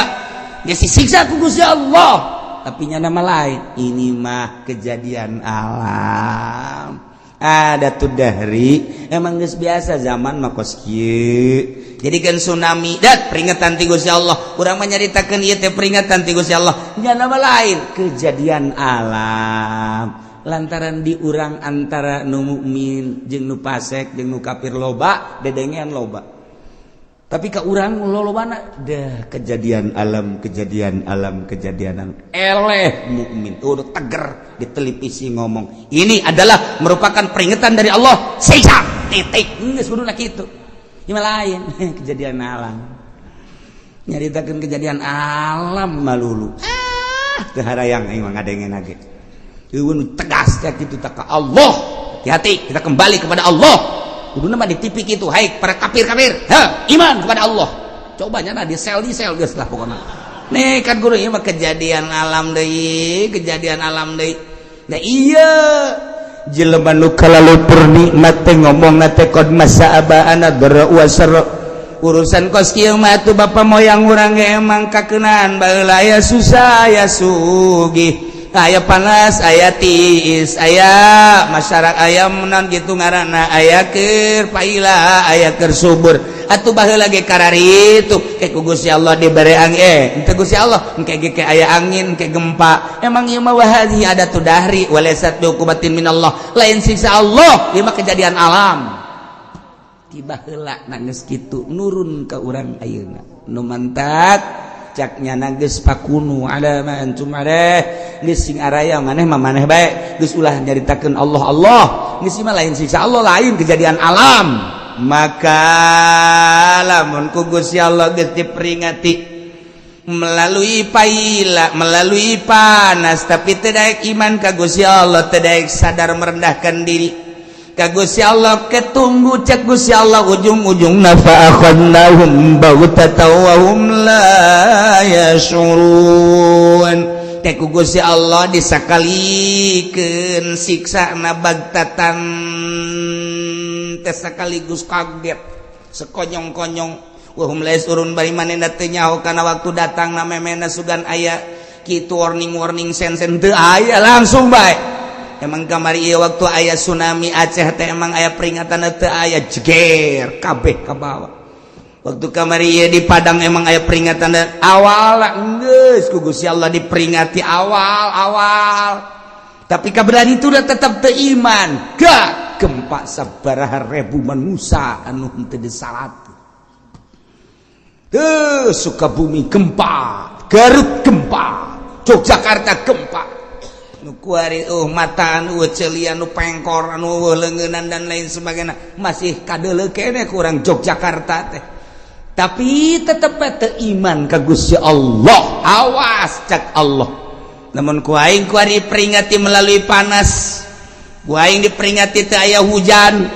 Geus disiksa ku Gusti Allah. Tapi nya nama lain, ini mah kejadian alam, ada tuh dahri, emang geus biasa zaman mah kos kieu. Jadi kan tsunami dat peringatan ti Gusti Allah, urang mah nyaritakeun ieu teh peringatan ti Gusti Allah, nya nama lain kejadian alam, lantaran di urang antara nu mukmin jeung nu fasik jeung nu kafir loba dedengean loba. Tapi ke urang lolobana dah kejadian alam, kejadian alam, kejadian alam. Eleh mukmin udah teger di televisi ngomong ini adalah merupakan peringatan dari Allah, siksa, titik. Geus kuduna kitu. Ieu lain kejadian alam, nyaritakeun kejadian alam malulu. Ah, teu harayang aing mah ngadengen ge. Eueun tegas kayak gitu tak ka Allah. Hati-hati, kita kembali kepada Allah. Kuduna mah di TV gitu, hai para kafir-kafir, ha, iman kepada Allah. Coba nyana di sel, di sel geus lah pokoknya. Nih kan guru, ieu mah kejadian alam deui, kejadian alam deui. Nah, iya jelema nu kalalupur nikmat teh ngomongna teh qad massa abaana dharra wa sarra. Urusan kos kieu mah atuh bapak moyang urang ge emang kakeunaan baheula, aya susah, aya sugih, aya panas, aya tiis, aya masyarakat, aya menan gitu ngaranna, aya keur paila, aya keur subur. Atuh baheula ge kararitu ke ku Gusti Allah dibere angin, henteu Gusti Allah engke ge ke aya angin, ke gempa. Emang ieu mah wahadhi adatu dahri walaysat bi uqubatin minallah, lain siksa Allah, ieu mah kejadian alam tiba heula. Geus kitu nurun ka urang ayeuna nu mantak caknya geus fakunu ala ma antum alaih, geus sing araya maneh mah maneh bae, geus ulah nyaritakeun Allah Allah, geus mah lain siksa Allah, lain kejadian alam. Maka lamun ku Gusti Allah geus diperingati melalui paila, melalui panas, tapi tidak iman ka Gusti Allah, tidak sadar merendahkan diri ka Gusti Allah, ketunggu cek Gusti Allah ujung-ujungna fa akhadnahum baghtatan wa hum la yash'urun. Teh ku Gusti Allah disakalikeun siksana bagtatan teh, sekaligus kaget sekonyong-konyong, wa hum la yash'urun, bari manehna teu nyaho kana waktu datang na memena sugan aya kitu warning-warning sen-sen teu aya, langsung bae. Emang kamari ieu waktu aya tsunami Aceh teh emang aya peringatan? Teu aya, jeger kabeh ka bawah. Waktu kamari ieu di Padang emang aya peringatan awal? Geus ku Gusti Allah diperingati awal-awal, tapi kaberan itu udah tetap teu iman, gak gempa sabaraha ribu manusia anu henteu disalat. Tuh, Sukabumi gempa, Garut gempa, Yogyakarta gempa, nu kuari mata anu celian, nu pengkor, anu leungeunnan dan lain sebagainya, masih kadeuleu keneh kurang Yogyakarta teh, tapi tetep teu iman ka Gusti Allah. Awas cak Allah, namun ku aing kuari peringati melalui panas, ku aing diperingati teu aya hujan,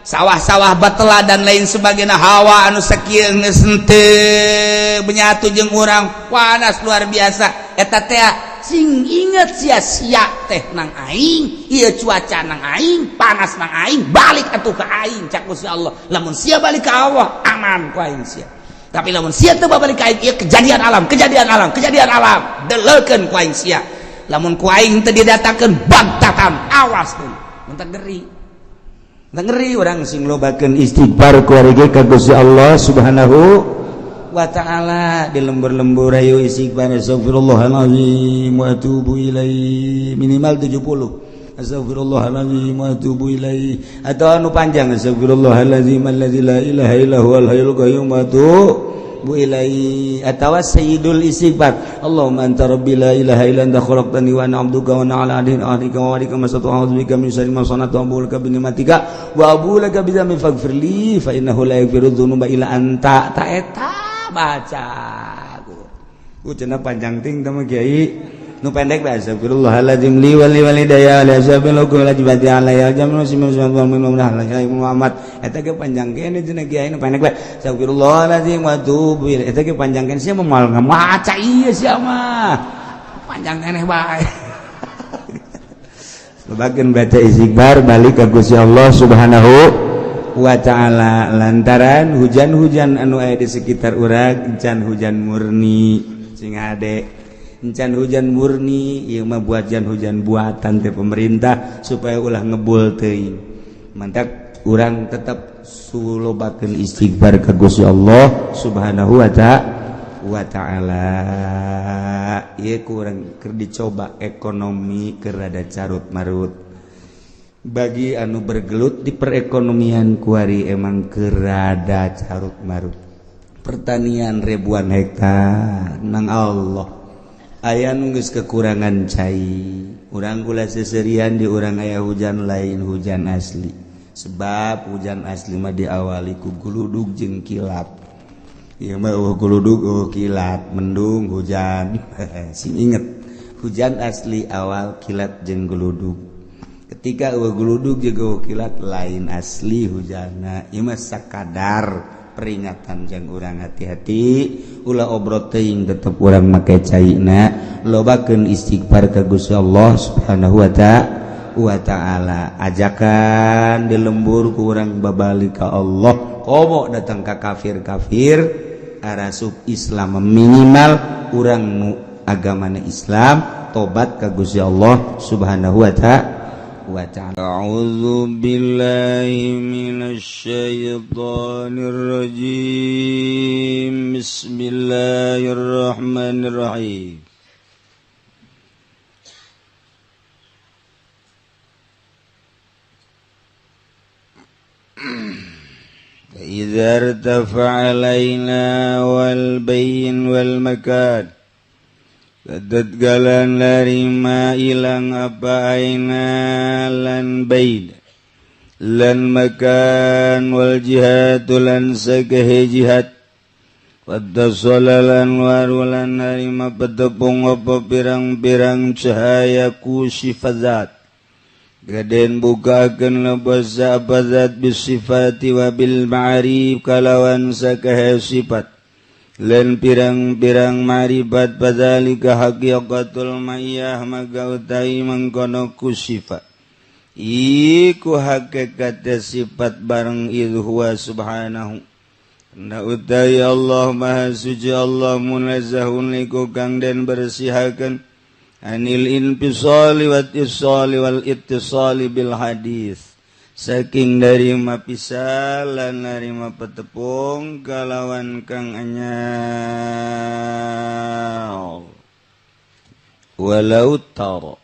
sawah-sawah batela dan lain sebagainya, hawa anu sakieu geus henteu menyatu jeung urang, panas luar biasa eta teh. Sing inget sia-sia teh nang aing ieu, cuaca nang aing, panas nang aing, balik atuh ka aing cak Gusti Allah. Lamun sia balik ka Allah, aman ku aing sia, tapi lamun sia teu balik ka aing, ieu kejadian alam, kejadian alam, kejadian alam, deleukeun ku aing sia. Lamun ku aing teu didatangkeun bagtatan, awas tuh. Mentak ngeri, ngeri urang sing lobakeun istighfar ku ka Gusti Allah Subhanahu wa ta'ala. Di lembur-lembur ayo istighfar, astagfirullahalazim wa atubu ilaih, minimal 70, astagfirullahalazim wa atubu ilaih, atau anu panjang, astagfirullahalazim alladzi la ilaha illa huwal hayyul qayyum wa atubu ilaih, atau sayyidul istighfar, Allahumma anta rabbi la ilaha illa anta khalaqtani wa ana abduka wa ana ala ahdika wa wa'dika mastata'tu, a'udzu bika min syarri ma sana'tu, abu'u laka bi ni'matika wa abu'u laka bi dzambi, faghfir li fa innahu la yaghfiru dzunuba illa anta. Ta eta baca ku cenah panjang ting teh mah kiai, nu pendek bae, astagfirullahaladzim li wa li walidayya li ashabil hukum wajibati alayya jam muslimin Muhammad. Eta ge panjang kene cenah kiai, nu pendek bae, astagfirullahaladzim wa atubu ilaih. Eta ge panjang kene, sia moal ngamaca ieu, sia mah panjang keneh bae. Lobakeun baca istighfar, balik ka Gusti Allah Subhanahu wa ta'ala, lantaran hujan-hujan anu aya di sekitar urang encan hujan murni. Sing hade, encan hujan murni ieu mah, buatan hujan buatan teh pemerintah supaya ulah ngebul teuing. Mantak urang tetap sulobakeun istighfar ka Gusti Allah Subhanahu wa ta'ala. Ieu kurang keur dicoba, ekonomi keur rada carut marut. Bagi anu bergelut di perekonomian kuari emang keur rada carut marut. Pertanian ribuan hektar nang Allah aya nu geus kekurangan cai. Urang gula seserian di urang aya hujan, lain hujan asli, sebab hujan asli mah diawali ku guludug jeung kilat. Ieu mah euweuh guludug, euweuh kilat, mendung hujan. Sing inget, hujan asli awal kilat jeung guludug. Ketika euweuh guludug jeung euweuh kilat, lain asli hujanna. Ieu mah sakadar peringatan jang urang hati-hati, ulah obrot teuing, tetep urang make caina, lobakeun istighfar ka Gusti Allah Subhanahu wa ta'ala, ajakan di lembur ku urang babalik ka Allah. Komo datang ka kafir-kafir arasup Islam, minimal urang nu agamana Islam tobat ka Gusti Allah Subhanahu wa ta'ala. A'udzu billahi minasy syaithanir rajim. Bismillahirrahmanirrahim. Idza irtafa'a alaina wal bayn wal makan Kadat galan larima ilang apa aina lan bayn lan makan wal jihad lan sagahe jihad Wadda lan waru lan narima petepung apa pirang-pirang cahaya ku sifat zat Gaden bukakeun lebasa apa zat bisifati wa bil ma'arif kalawan sakahe sifat lan pirang-pirang ma'rifat padzalika haqiqatul ma'iyah maka utai mangkono ku sifat iku hakikat sifat bareng idh huwa subhanahu na utai Allah maha suci Allah munazzahun liku kang den bersihakeun anil infisali wat isali wal ittisali bil hadis saking darima pisah lan narima petepung kalawan kang anyar walau tara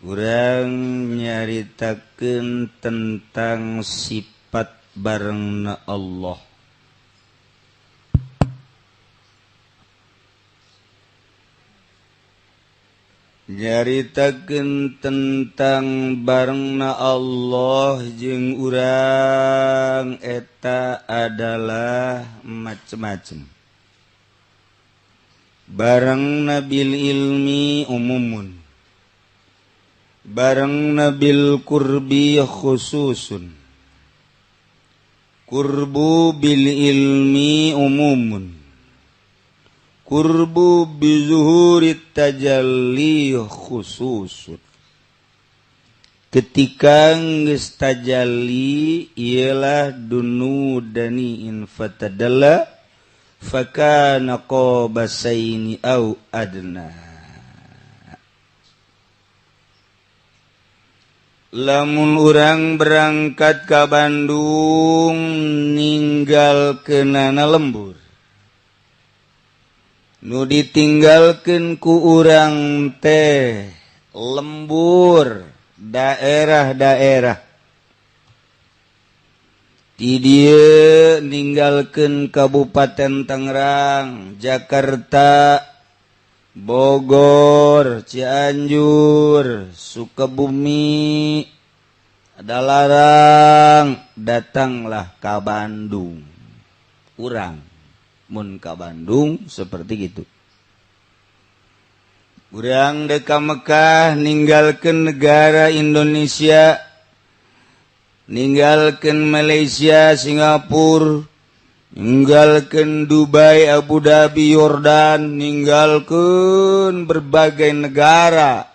urang nyaritakeun tentang sifat barengna Allah. Nyaritakeun tentang barengna Allah jeung urang eta adalah macem-macem. Barengna bil ilmi umumun, barengna bil qurbi khususun, qurbu bil ilmi umumun, qurbu bizuhurit tajalli khususun. Ketika geus tajalli ialah dunu dani in fatadalla fakana qabasaini au adna. Lamun urang berangkat ka Bandung ninggalkeunana lembur, nu ditinggalkeun ku urang teh lembur daerah-daerah ti dieu ninggalkeun Kabupaten Tangerang, Jakarta, Bogor, Cianjur, Sukabumi, Adalarang, datanglah ka Bandung. Urang mun ka Bandung seperti gitu. Urang dek ka Mekah ninggalkeun negara Indonesia, ninggalkeun Malaysia, Singapura, ninggalkeun Dubai, Abu Dhabi, Yordan, ninggalkeun berbagai negara.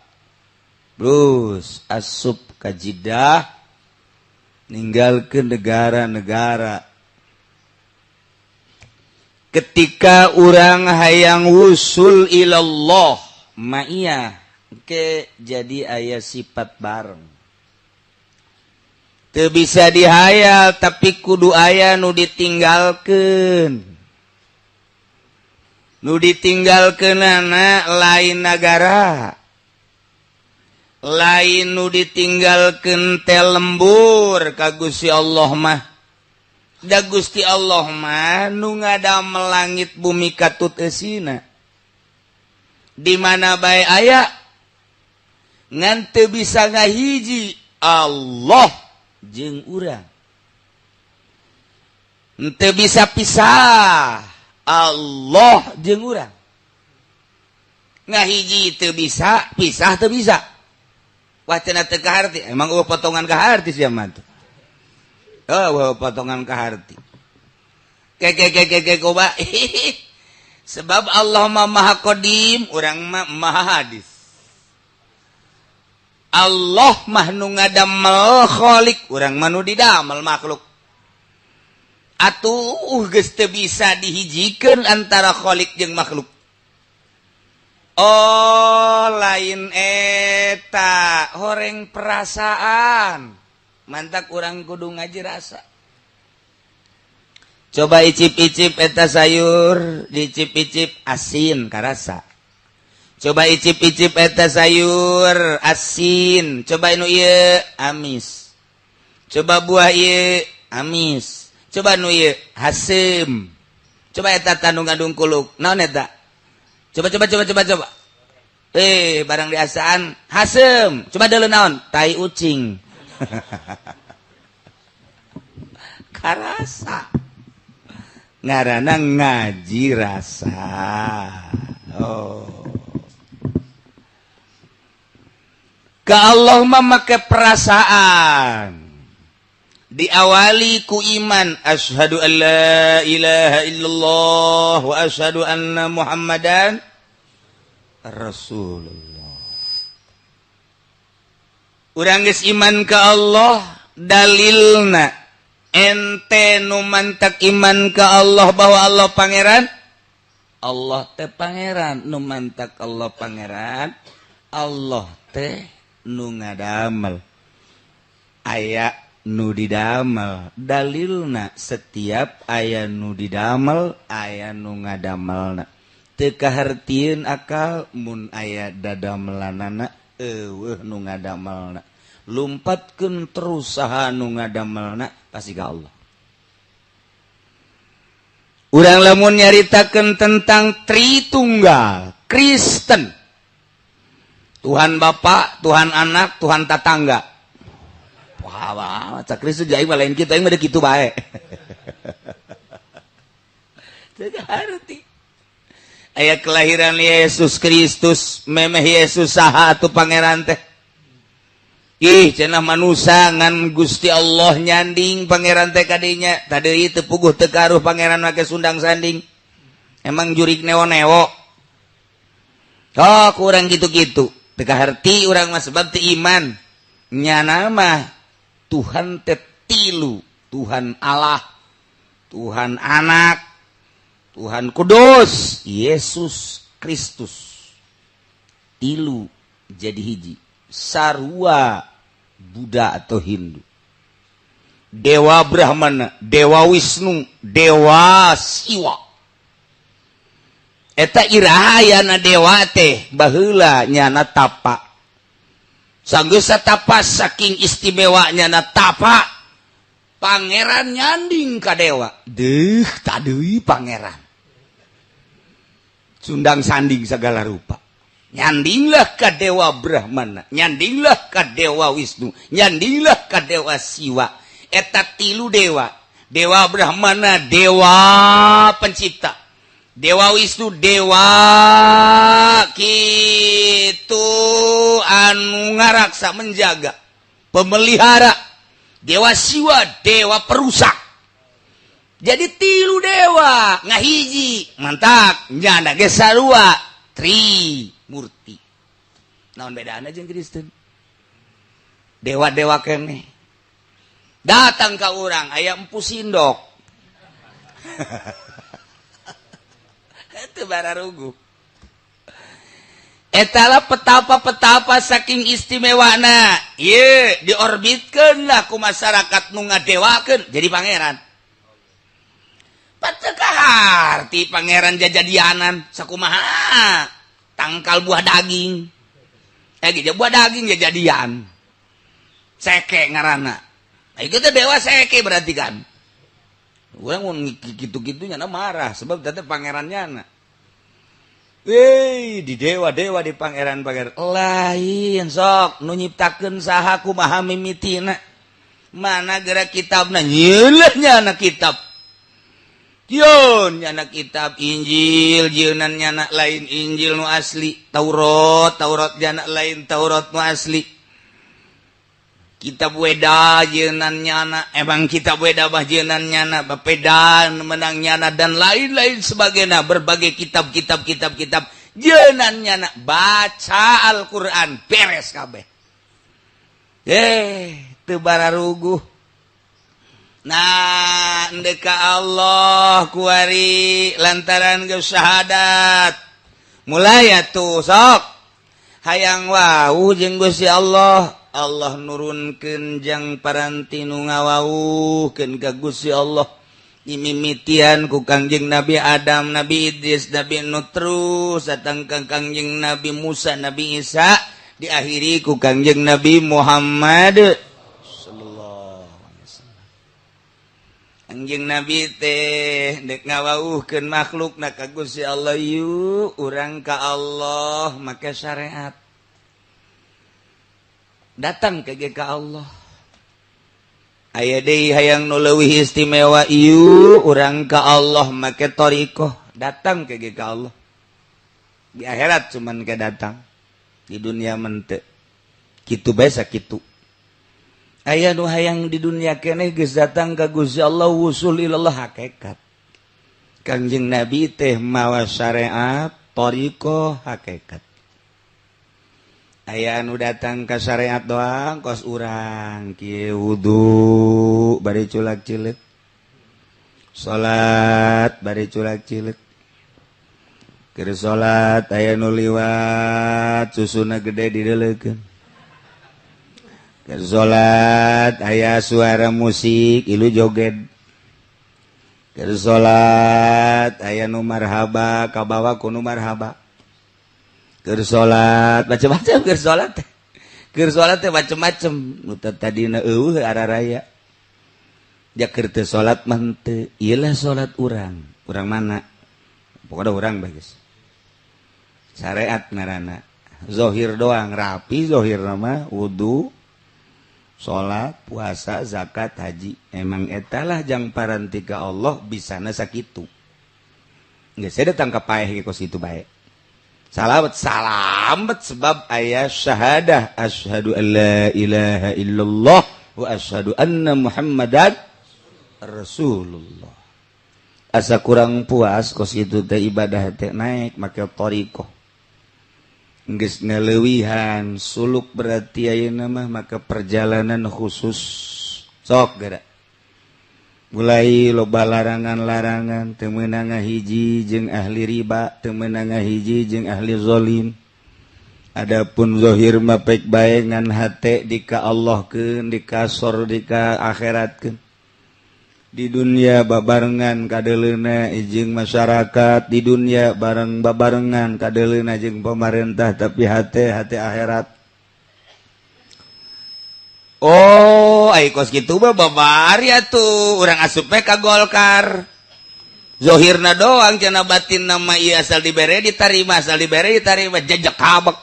Terus asup ka Jeddah, ninggalkeun negara-negara. Ketika urang hayang wusul ilallah ma'iyah ke jadi aya sifat bareng. Teu bisa dihayal tapi kudu aya nu ditinggalkeun. Nu ditinggalkeunana lain nagara. Lain nu ditinggalkeun teh lembur ka Gusti Allah mah. Da Gusti Allah mah nu ngadamel langit bumi katut eusina. Di mana bae aya ngan teu bisa ngahiji Allah jeung urang. Teu bisa pisah Allah jeung urang. Ngahiji teu bisa, pisah teu bisa. Wah cenah teu kaharti, emang eueuh potongan kaharti sia mah tuh. Oh, potongan kaharti. Ke coba. Sebab Allah mah maha qadim, urang mah maha hadis. Allah mah nu ngadamel khalik, urang mah nu didamel makhluk. Atuh geus teu bisa dihijikeun antara khalik jeung makhluk. Oh lain eta horeng perasaan, mantak urang kudu ngaji rasa. Coba icip-icip eta sayur, dicip-icip asin karasa. Coba icip-icip eta sayur asin, coba nu ieu amis. Coba buah ieu amis, coba nu ieu haseum. Coba eta tandung ngandung kuluk, naon eta? Coba coba coba coba coba. Barang diasaan haseum, coba deuleu naon? Tai ucing. Karasa. Ngaranna ngaji rasa. Oh. Ka Allah mah make perasaan. Diawali ku iman, asyhadu an la ilaha illallah wa asyhadu anna Muhammadan Rasulullah. Urang geus iman ka Allah, dalilna ente nu mantak iman ka Allah bahwa Allah pangeran, Allah teh pangeran, nu mantak Allah pangeran, Allah teh nu ngadamel. Aya nu didamel, dalilna setiap aya nu didamel, aya nu ngadamelna. Teu kahartieun akal mun aya dadamelanana eueuh nu ngadamelna. Lumpatkeun terus saha nu ngadamelna pasti ka Allah. Urang lamun nyaritakeun tentang Tritunggal Kristen, Tuhan Bapa, Tuhan Anak, Tuhan Tatangga. Wah, wah, cak Kristus aing mah lain kitu, aing mah kitu bae. Teu harti. Aya kelahiran Yesus Kristus, memeh Yesus saha atuh pangeran teh? Ih, cenah manusa ngan Gusti Allah nyanding pangeran teh kadinya. Tadi teu puguh teu karuh pangeran make sundang sanding. Emang jurik neo-neo. Oh, kurang gitu-gitu. Teu kaharti urang mah sebab teu iman. Nyana mah Tuhan teh tilu, Tuhan Allah, Tuhan Anak, Tuhan Kudus, Yesus Kristus. Tilu jadi hiji. Sarua Buddha atau Hindu. Dewa Brahmana, Dewa Wisnu, Dewa Siwa. Eta irahayana dewa teh baheula nyana tapa. Sanggeus tapa saking istimewanya na tapa, pangeran nyanding ka dewa. Deuh tadeui pangeran. Sundang sanding segala rupa. Nyandinglah ka dewa Brahmana, nyandinglah ka dewa Wisnu, nyandinglah ka dewa Siwa. Eta tilu dewa. Dewa Brahmana dewa pencipta, Dewa Wisnu dewa kitu anu ngaraksa menjaga, pemelihara. Dewa Siwa dewa perusak. Jadi tilu dewa ngahiji, mantap nyana ge sarua tri murti. Naon bedana jeung Kristen? Dewa-dewa keneh datang ka urang aya empu sindok. Itu bararugu. Etalah petapa-petapa saking istimewana. Ieu diorbitkeun lah ku masyarakat nu ngadewakeun jadi pangeran. Pateu kaharti pangeran jajadianan sakumaha tangkal buah daging. Ge buah daging jajadian. Seke ngaranna. Nah, itu teh dewa seke berarti kan. Urang mun kitu-kitunya na marah sebab teh pangerannya na. Weh, di dewa-dewa di pangeran-pangeran lain sok nu nyiptakeun saha kumaha mimitina. Mana gerak kitabna nyeuleuh nya kitab. Yeun nyana kitab Injil, jeunan nyana lain Injil nu asli, Taurat, Taurat nyana lain Taurat nu asli. Kitab Weda jeunan nyana, emang kitab Weda bah jeunan nyana, bapedan menang nyana dan lain-lain sebagainya, berbagai kitab-kitab kitab-kitab jeunan nyana, baca Al-Qur'an beres kabeh. Teu bararuguh. Nah, endek ka Allah kuari lantaran geus syahadat. Mulai atuh sok hayang wau jeung Gusti Allah. Allah nurunkeun jang paranti nu ngawauhkeun ka Gusti Allah. Imimitian ku Kangjeng Nabi Adam, Nabi Idris, Nabi Nuh, terus datang ka Kangjeng Nabi Musa, Nabi Isa, diakhiri ku Kangjeng Nabi Muhammad sallallahu alaihi wasallam. Kangjeng Nabi teh dek ngawauhkeun makhlukna ka Gusti Allah, yuk urang ka Allah make syariat. Datang ke ka Allah. Aya deui hayang nu leuwih istimewa, ieu urang ka Allah make thariqah, datang ke ka Allah. Di akhirat cuman ke datang, di dunia mente. Kitu bae sakitu. Aya nu hayang di dunia keneh geus datang ka Gusti Allah wusul ilallah hakikat. Kangjeng Nabi teh mawa syariat, thariqah, hakikat. Aya anu datang ka syariat doang kos urang kieu wudu bari culak cileuk, salat bari culak cileuk, keur salat aya nu liwat susuna gede dideleukeun, keur salat aya suara musik ilu joget, keur salat aya nu marhaba kabawa ku nu marhaba. Keur salat macam-macam, keur salat teh macam-macam nu tadina eueuh araraya. Ja keur teu salat mah henteu, ieu lah salat urang. Urang mana? Pokona urang bagus. Syariat ngaranna. Zahir doang rapi zahir mah wudu, salat, puasa, zakat, haji. Emang eta lah jang parantika Allah bisana sakitu. Geus saya datang ka paeh kos kitu bae. Salamet salamet sebab ayat syahadah asyhadu an la ilaha illallah wa asyhadu anna Muhammadan Rasulullah. Asa kurang puas kos itu teh ibadah teh naik make thariqah. Geus ngaleuwihan suluk berarti ayeuna mah maka perjalanan khusus sok geura. Mulai loba larangan-larangan teu meunang ngahiji jeung ahli riba, teu meunang ngahiji jeung ahli zalim. Adapun zahir mah pek bae ngan hate dika Allahkeun, dika sor, dika akhiratkeun. Di dunia babarengan kadeleuna jeung masyarakat, di dunia bareng babarengan kadeleuna jeung pemerintah, tapi hate hate akhirat. Oh, ai kos kitu mah babari atuh urang asup we ka Golkar. Zohirna doang cenah batin nama ieu asal dibere ditarima, asal dibere ditarima jejek kabek.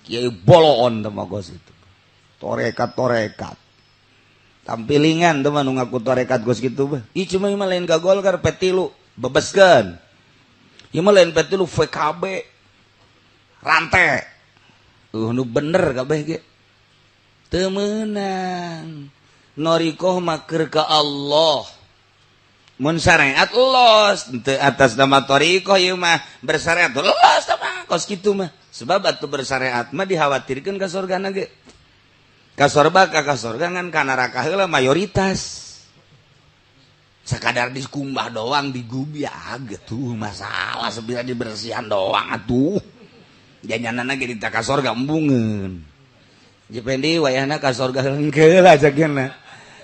Kiai boloon teh mah kos itu. Torekat-torekat. Tampilingan teh mah nu ngaku torekat kos kitu mah. Ih cuma ieu mah lain ka Golkar P3 bebeskeun. Ieu mah lain P3 VKB. Rantai. Nu bener kabeh ge. Teu meunang. Norikoh maker ka Allah. Mun syariat los teu atas nama thariqah ieu mah bersyariat los mah kos kitu mah. Sebab atuh bersyariat mah dikhawatirkeun ka surgana ge. Ka sorba ka surga ngan ka neraka heula mayoritas. Sakadar dikumbah doang digubiag tuh masalah sebila dibersihan doang atuh. Janyanana ge dita ka sorga embungeun. Jependi wayahna ka sorga hengkeul aja geuna.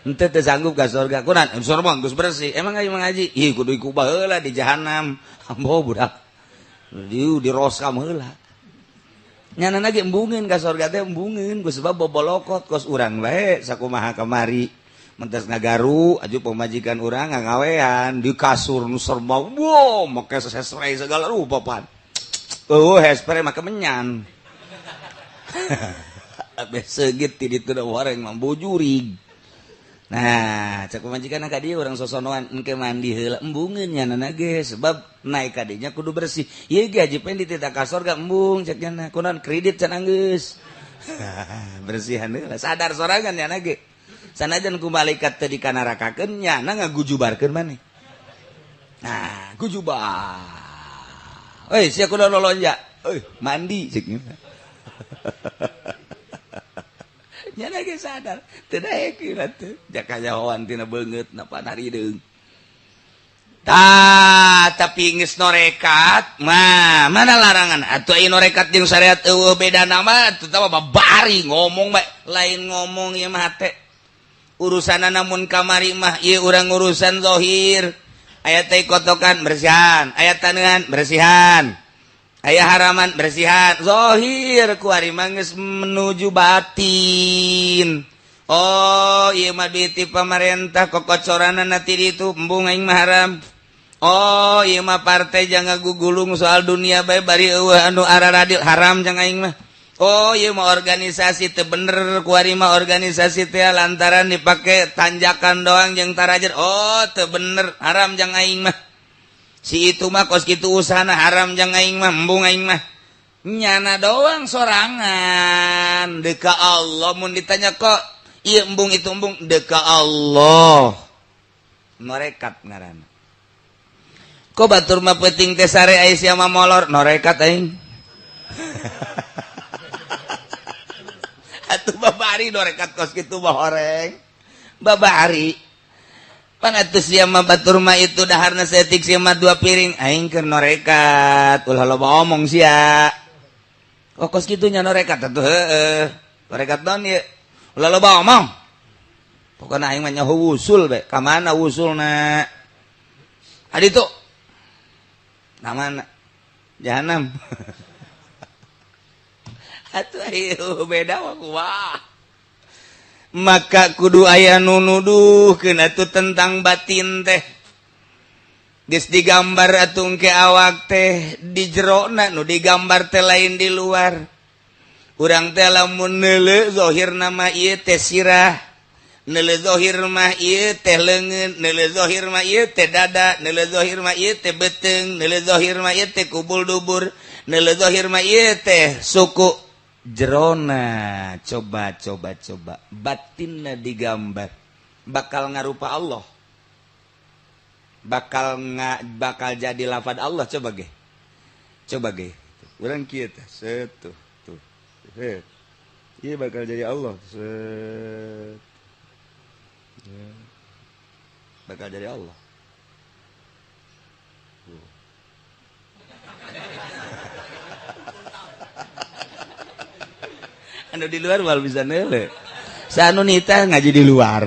Henteu teu sanggup ka sorga. Kunan sorga geus bersih. Emang ayo ngaji? Ih kudu ikubah heula di jahanam. Ambo budak. Di diroskam heula. Nyanana ge embungeun ka sorga teh embungeun ku sebab bobolokot kos urang bae sakumaha kamari. Mentas ngagaru aju pamajikan urang ngagawean di kasur nu serba wow make sespray segala rupa pan. Eueuh hairspray make menyan. Abeh segit ti ditu da wareng mah bujurig. Nah, cek pamajikan ka dieu urang sosonoan engke mandi heula embungeun nyanana ge sebab naik ka dinya kudu bersih. Ieu ge haji pen dititah ka sorga embung cek nyana kunaon kredit can anggeus. Bersihan heula sadar sorangan nyana ge. Sanajan ku malaikat teh dikanarakakeun nyana ngagujubarkeun maneh. Nah, gujubar. Euy, sia kudu lolonja. Euy, mandi cek nyana. Nya ge sadar teu daek teh jakanyahoan tina beungeut napa harideung. Tah, tapi geus norekat mah mana larangan atuh aya norekat jeung syariat eueuh beda nama atuh tah babari ngomong bae lain ngomong ieu mah hate urusanna. Namun kamari mah ieu urang urusan zahir, aya teh kotokan bersihan, aya taneuhan bersihan, aya haraman bersihan zahir. Kuari mah geus menuju batin. Oh, ieu mah duit ti pamarentah, kokocoranna ti ditu, embung aing mah haram. Oh, ieu mah partai jangan gugulung soal dunia bae bari eueuh anu araradil, haram jang aing mah. Oh, ieu mah organisasi teu bener, kuari mah organisasi teh lantaran dipake tanjakan doang jeung tarajer. Oh, teu bener, haram jang aing mah. Si itu mah kos kitu usahana, haram jang aing mah, embung aing mah. Nyana doang sorangan deka Allah mun ditanya kok ieu embung itu embung, deka Allah norekat ngaranna. Kok batur mah peuting teh sare aya sia mah molor, norekat aing atuh. Babari norekat kos kitu mah horeng babari pan atuh. Sia mah batur mah itu daharna saeutik, sia mah dua piring, aing keur norekat, ulah loba omong sia. Oh, kos kitu nya norekat atuh, heueuh norekat naon ieu, ulah loba omong, pokona aing mah nyaho wusul be. Ka mana wusulna? Adi tuh namana jahanam atuh, ayo beda mah kumaha. Maka kudu aya nu nuduhkeun atuh tentang batin teh. Geus digambar atuh ke awak teh di jerona, nu digambar teh lain di luar. Urang teh lamun neuleu zahir nama ieu teh sirah, neuleu zahir mah ieu teh leungeun, neuleu zahir mah ieu teh dada, neuleu zahir mah ieu teh beuteung, neuleu zahir mah ieu teh kubul dubur, neuleu zahir mah ieu teh suku. Jerona coba coba coba batinna digambar, bakal ngarupa Allah, bakal nga, bakal jadi lafad Allah. Coba ge, coba ge urang kieu teh, set tuh tuh set, ieu bakal jadi Allah, set ya. Bakal jadi Allah. Tuh. Anu di luar wal bisa neule sanu nita ngaji di luar.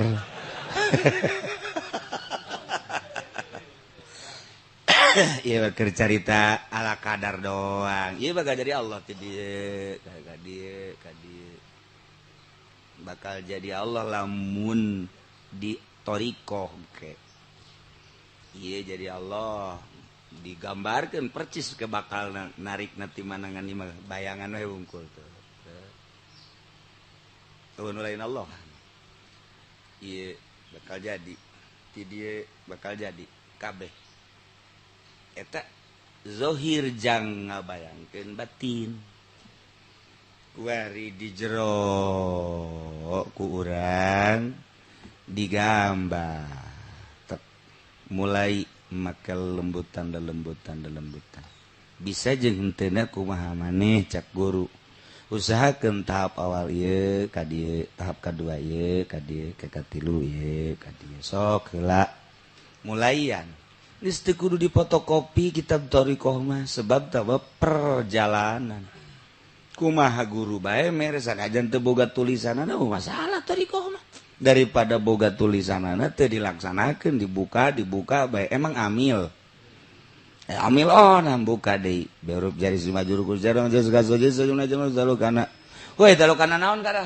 Iya, keur carita ala kadar doang. Iya, bakal jadi Allah ti dieu ka dieu ka dieu, bakal jadi Allah lamun di thariqah ke. Iya, jadi Allah digambarkan percis ke bakal narik nanti manangan mah bayangan we wungkul tuh. Tuh lain Allah. Iya, bakal jadi ti dieu bakal jadi kabeh. Eta zohir jang ngabayangkeun batin. Kuari di jero ku urang digambar tek, mulai make lembutan lembutan lembutan bisa jeung henteu kumaha maneh cak guru. Usahakeun tahap awal ieu ka dieu, tahap kadua ieu ka dieu, ka katilu ieu ka dieu, sok heula mulaian. Geus teu kudu dipotokopi kitab thariqah mah sebab tah perjalanan. Kumaha guru bae mere sanajan teu boga tulisanana masalah thariqah mah. Daripada boga tulisanana teu dilaksanakeun, dibuka dibuka bae emang amil. Amil oh nah buka deui berup jari si majur ku jarang jasa gaso jasa jumlah jumlah dalu kana. Woi, dalu kana naon kana?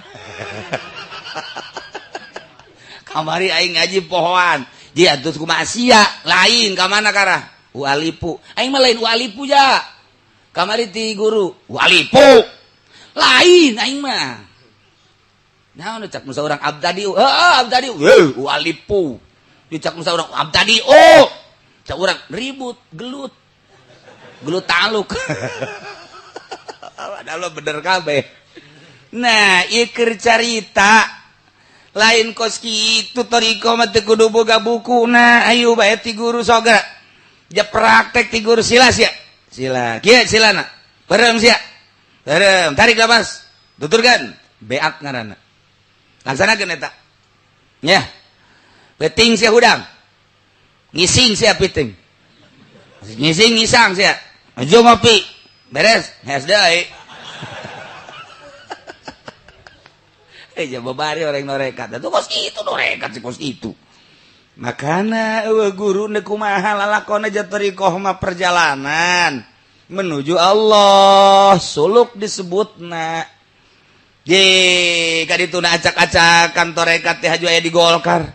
Kamari aing ngaji pohoan. Dia atuh kumaha sia lain ka mana karah? Ualipu. Aing mah lain ualipu ja. Kamari ti guru ualipu. Lain aing mah. Naon cak musa urang abdadi? Heeh, abdadi. Heuh, ualipu. Dicak musa urang abdadi. Oh. Cak urang ribut, gelut. Gelut taluk. Padahal bener kabeh. Nah, ieu keur carita lain kos kitu thariqah mah teu kudu boga bukuna. Ayo bae ti guru soga. Ja praktek ti guru sila sia. Sila. Kieu silana. Berem sia. Berem, tarik napas. Tuturkan. Beak ngaranna. Laksanakeun eta. Nya. Peuting sia hudang. Ngising sia peuting. Ngising ngisang sia. Ajo ngopi. Beres, hees deui. Babari orang norekat. Itu kos itu norekat sih kos itu. Makana eueuh guru neuk kumaha lalakona jatarikoh mah perjalanan menuju Allah, suluk disebutna. Ye, kadituna acak-acakan torekat teh haju aya di Golkar.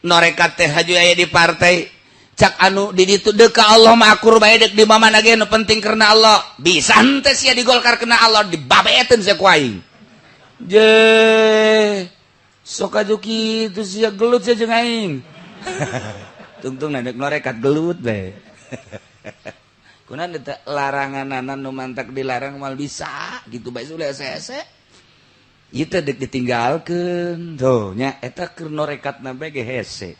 Norekat teh haju aya di partai. Cak anu di ditu deuk ka Allah mah akur bae deuk di mana ge nu penting karena Allah. Bisa henteu sia di Golkar kena Allah dibabeeteun sia ku aing. Je sok aju kitu sia gelut sia jeung aing. Tungtung na deuk norekat gelut bae. Kunaon teh laranganana nu mantak dilarang moal bisa gitu bae sudah hese. Ieu teh deuk ditinggalkeun. Tuh nya eta keur norekatna bae ge hese.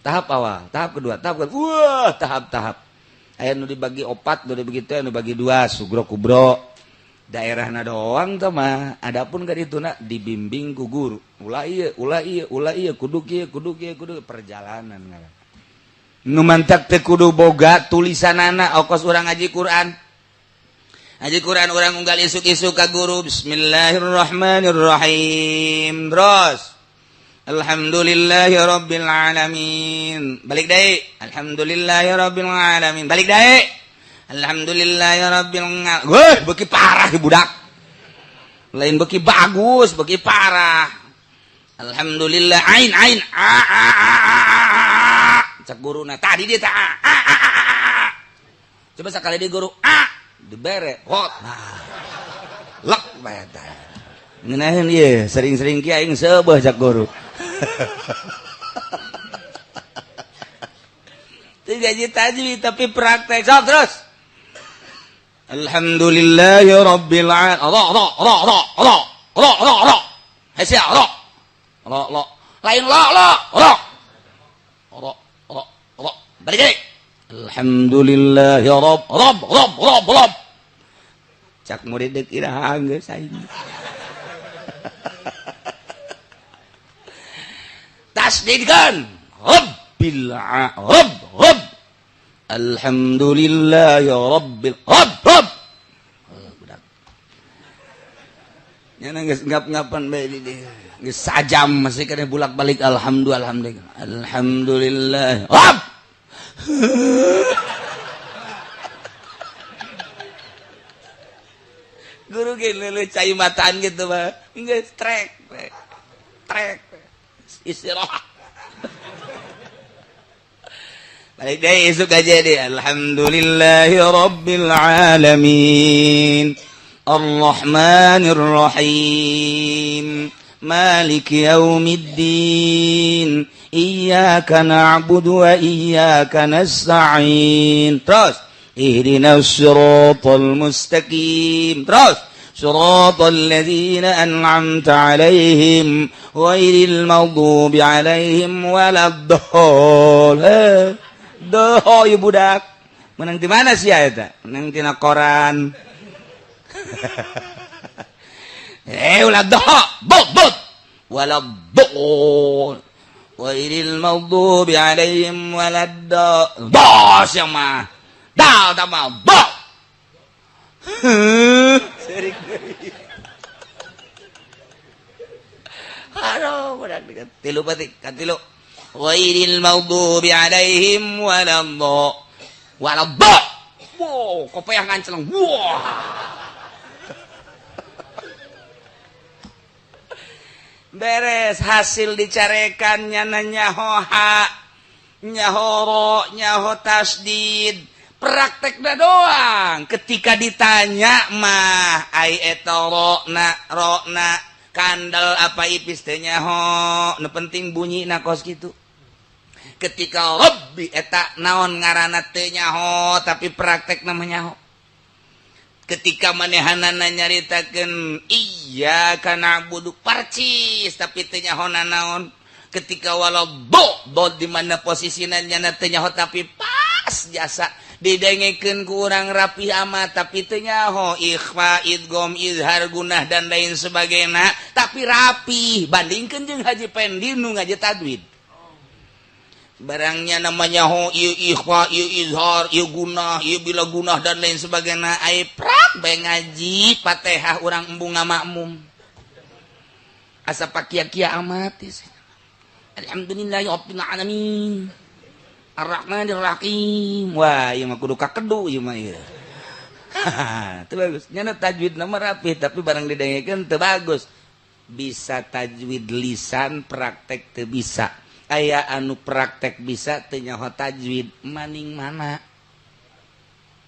Tahap awal, tahap kedua, tahap kedua. Wah, tahap-tahap. Aya nu dibagi opat, nu dibagi teh, nu dibagi dua, sugro kubro. Daerahna doang teh mah, adapun ka dituna dibimbing ku guru. Ulah ieu, ulah ieu, ulah ieu, kudu kieu, kudu kieu, kudu perjalanan ngaran. Nu mantak teh kudu boga tulisanana okos urang ngaji Quran. Ngaji Quran urang unggal isuk-isuk ka guru, bismillahirrahmanirrahim. Terus alhamdulillahi rabbil alamin. Balik deui. Alhamdulillahi rabbil alamin. Balik deui. Alhamdulillah ya rabbil alamin. Weh, beuki parah budak. Lain beuki bagus, beuki parah. Alhamdulillah ain ain a a a a. Cak guruna tadi dia tak a a a a. Coba sekali di guru a dibere hot. Nah. Lek bae tah. Ngeunaheun ieu sering-sering kieu aing seubeuh cak guru. Teu gaji tajwid tapi praktek sok terus. Alhamdulillahi rabbil alamin. Ra ra ra ra ra ra ra ra. Hese ra. Ra ra. Lain la la ra. Ra ra ra. Balik deui. Alhamdulillahi rabb rabb rabb rabb rabb. Cak murid deuk iraha geus aing. Tasdidkeun. Rabbil rabb rabb. Alhamdulillahi rabbil rabb rabb. Budak. Nya geus ngap-ngapan bae di dieu. Geus sajam masih keneh bolak-balik alhamdulillah alhamdulillah. Alhamdulillah rabb. Guru ge leuleut cai mataan gitu mah. Geus trek trek. Istirahat. Balik deh isuk aja deh. Alhamdulillahi rabbil alamin. Arrahmanir rahim. Maliki yaumiddin. Iyyaka na'budu wa iyyaka nasta'in. Terus ihdinas siratal mustaqim. Terus siratal ladzina an'amta 'alaihim ghairil maghdubi 'alaihim waladdallin. Doh ieu budak. Menang di mana sih eta? Menang tina koran. Ulah doh, bot bot. Waladdallin. Ghairil maghdubi 'alaihim waladdallin. Doh sia mah. Dal tama bo. Serik deui. Aduh, budak tilu batik, katilu. Ghairil maghdubi 'alaihim waladdallin. Waladdallin. Wow, kopeah nganceleng. Wah. Beres hasil dicarekan nyana nyaho ha, nyaho ro, nyaho tasdid. Praktekna doang. Ketika ditanya mah ai eta ro na ro na kandel apa ipis teh nyaho, nu penting bunyi na kos kitu. Ketika rabbi eta naon ngaranna teu nyaho tapi praktekna mah nyaho. Ketika manehanana nyaritakeun iyyaka na'budu parcis tapi teu nyaho nanaon. Ketika walau do do di mana posisina nyana teu nyaho tapi pas jasa didengekeun ku urang rapi amat tapi teu nyaho ikhfa idgham izhar gunah dan lain sebagainya, tapi Tapi rapi bandingkeun jeung Haji Pendi nu ngaji tajwid. Barangnya namanya ho ieu ikhfa, ieu izhar, ieu gunah, ieu bila gunah dan lain sebagainya. Ai prak bae ngaji Fatihah urang embung ngamakmum. Asa pakia-kia amat. Alhamdulillahirabbil alamin. Arrahmanir Rahim. Wah, ieu mah kudu kakedu ieu mah ieu. Teu bagus. Nyana tajwid nama rapi tapi barang didengekeun teu bagus. Bisa tajwid lisan, praktek teu bisa. Aya anu praktek bisa teu nyaho tajwid, maning mana?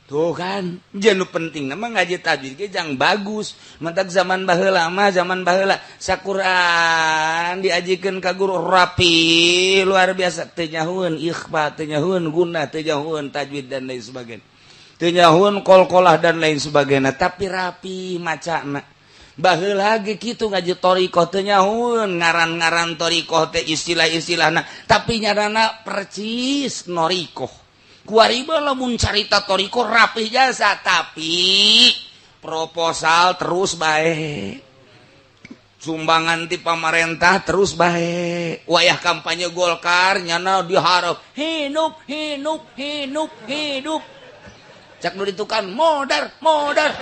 Tuh kan, jeung nu penting mah ngaji tajwid ge jang bagus. Mentak zaman baheula mah, zaman baheula saquran diajikeun ka guru rapi luar biasa teu nyahoeun ikhfa, teu nyahoeun gunah, teu nyahoeun tajwid dan lain sebagainya. Teu nyahoeun qalqalah dan lain sebagainya, tapi rapi macana. Baheula ge kitu ngaji thariqah teu nyahoeun ngaran-ngaran thariqah teh istilah-istilahna, tapi nyaranna percis norikoh. Kuari lamun carita thariqah rapih jasa tapi proposal terus bae. Sumbangan ti pamarentah terus bae. Wayah kampanye Golkar nyana diharap hidup hidup hidup hidup. Cak nu ditukan modar modar.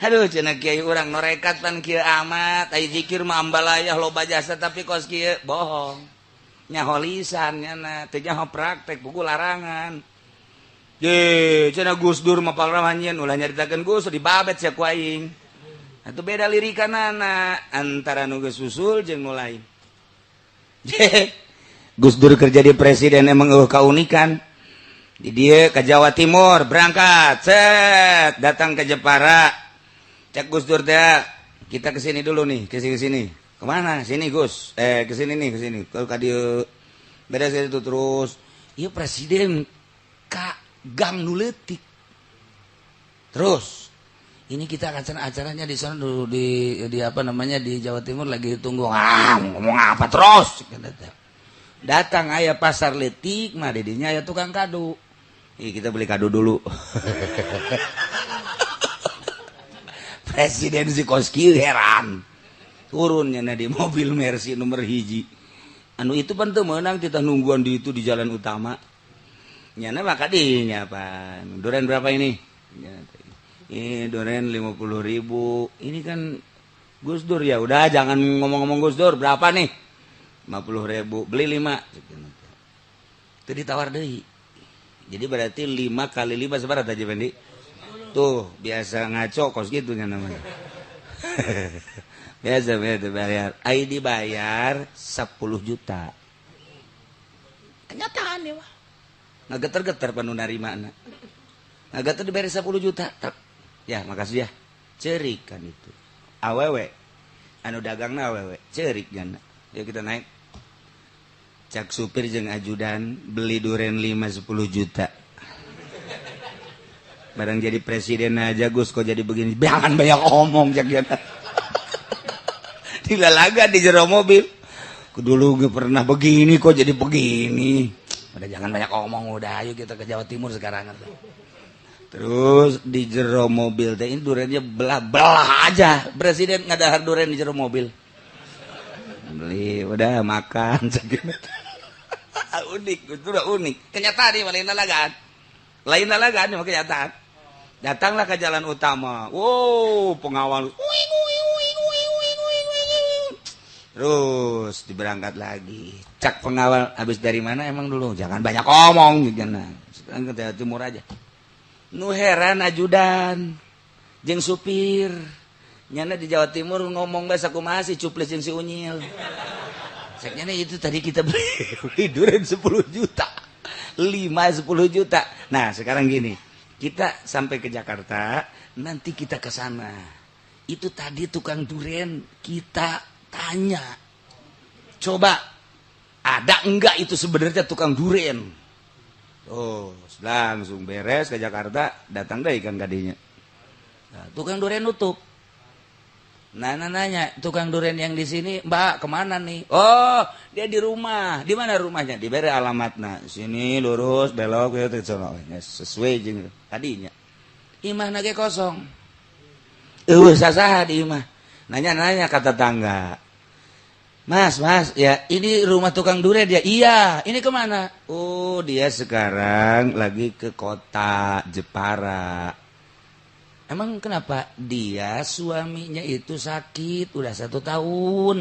Aduh cenah kiai urang norekat pan kieu amat, ai zikir mah ambalayah loba jasa tapi kos kieu bohong. Nyaho lisan nyana teu nyaho praktek buku larangan. Ye cenah Gus Dur mah palramanyeun ulah nyaritakeun Gus dibabet sia ku aing. Atuh beda lirikanana antara nu geus usul jeung nu lain. Gus Dur kerja di presiden emang eueuh kaunikan. Di dieu ka Jawa Timur berangkat set datang ke Jepara. Cek Gus Dur teh kita kesini dulu nih, kesini sini. Kemana? Sini Gus. Kesini nih, kesini. Kalau ka dieu beres itu terus. Ieu presiden ka gang nu leutik. Terus ini kita akan acaranya di sana dulu di apa namanya di Jawa Timur lagi ditunggu. Ah, ngomong apa terus? Datang aya pasar leutik mah didinya aya tukang kado. Ih, kita beli kado dulu. Presiden si Koski heran. Turunnya di mobil Mercy nomor 1. Anu itu pan teu meunang kita nungguan di itu di jalan utama. Nyana maka dinya pan. Duren berapa ini? Ini duren 50.000. Ini kan Gus Dur ya udah jangan ngomong-ngomong Gus Dur berapa nih? 50.000 beli 5. Itu ditawar deui. Jadi berarti 5 kali 5 seberapa aja Fendi? Tuh biasa ngaco kos gitu namanya. Biasa biasa bayar. Ai dibayar 10 juta. Kenyataan ya mah. Ngageter-geter panu narimana. Ngageter dibayar 10 juta. Tek. Ya makasih ya. Cerik kan itu. Awewe. Anu dagangna awewe. Cerik jana. Yuk kita naik. Cak supir jeung ajudan beli duren 5 10 juta. Barang jadi presiden aja Gus kok jadi begini. Jangan banyak omong cak jana. Dilalaga di jero mobil. Dulu gue pernah begini kok jadi begini. Udah jangan banyak omong udah ayo kita ke Jawa Timur sekarang. Terus di jero mobil teh ini durennya belah-belah aja. Presiden ngadahar duren di jero mobil. Beli udah makan unik, itu udah unik. Kenyataan nih lain lalagaan. Lain lalagaan mah kenyataan. Datanglah ke jalan utama. Wow, pengawal. Terus diberangkat lagi. Cak pengawal habis dari mana emang dulu? Jangan banyak omong jangan. Sekarang ke Jawa Timur aja. Nu heran ajudan jeung supir. Nyana di Jawa Timur ngomong bahasa kumaha sih cuplis jeung si Unyil. Ceknya itu tadi kita beli duren 10 juta. 5 10 juta. Nah, sekarang gini. Kita sampai ke Jakarta, nanti kita ke sana. Itu tadi tukang duren kita tanya. Coba ada enggak itu sebenarnya tukang duren? Oh, langsung beres ke Jakarta, datang deh ikan kadinya. Nah, tukang duren nutup. Nah, nanya, tukang duren yang di sini, Mbak, kemana nih? Oh, dia di rumah. Di mana rumahnya? Diberi alamatna. Sini lurus, belok, gitu, sesuai jeung tadinya. Imahna ge kosong. Eueuh sasaha di imah. Nanya-nanya ka tetangga. Mas, mas, ya ini rumah tukang durian dia. Iya, ini kemana? Oh, dia sekarang lagi ke kota Jepara. Emang kenapa? Dia suaminya itu sakit, udah 1 tahun.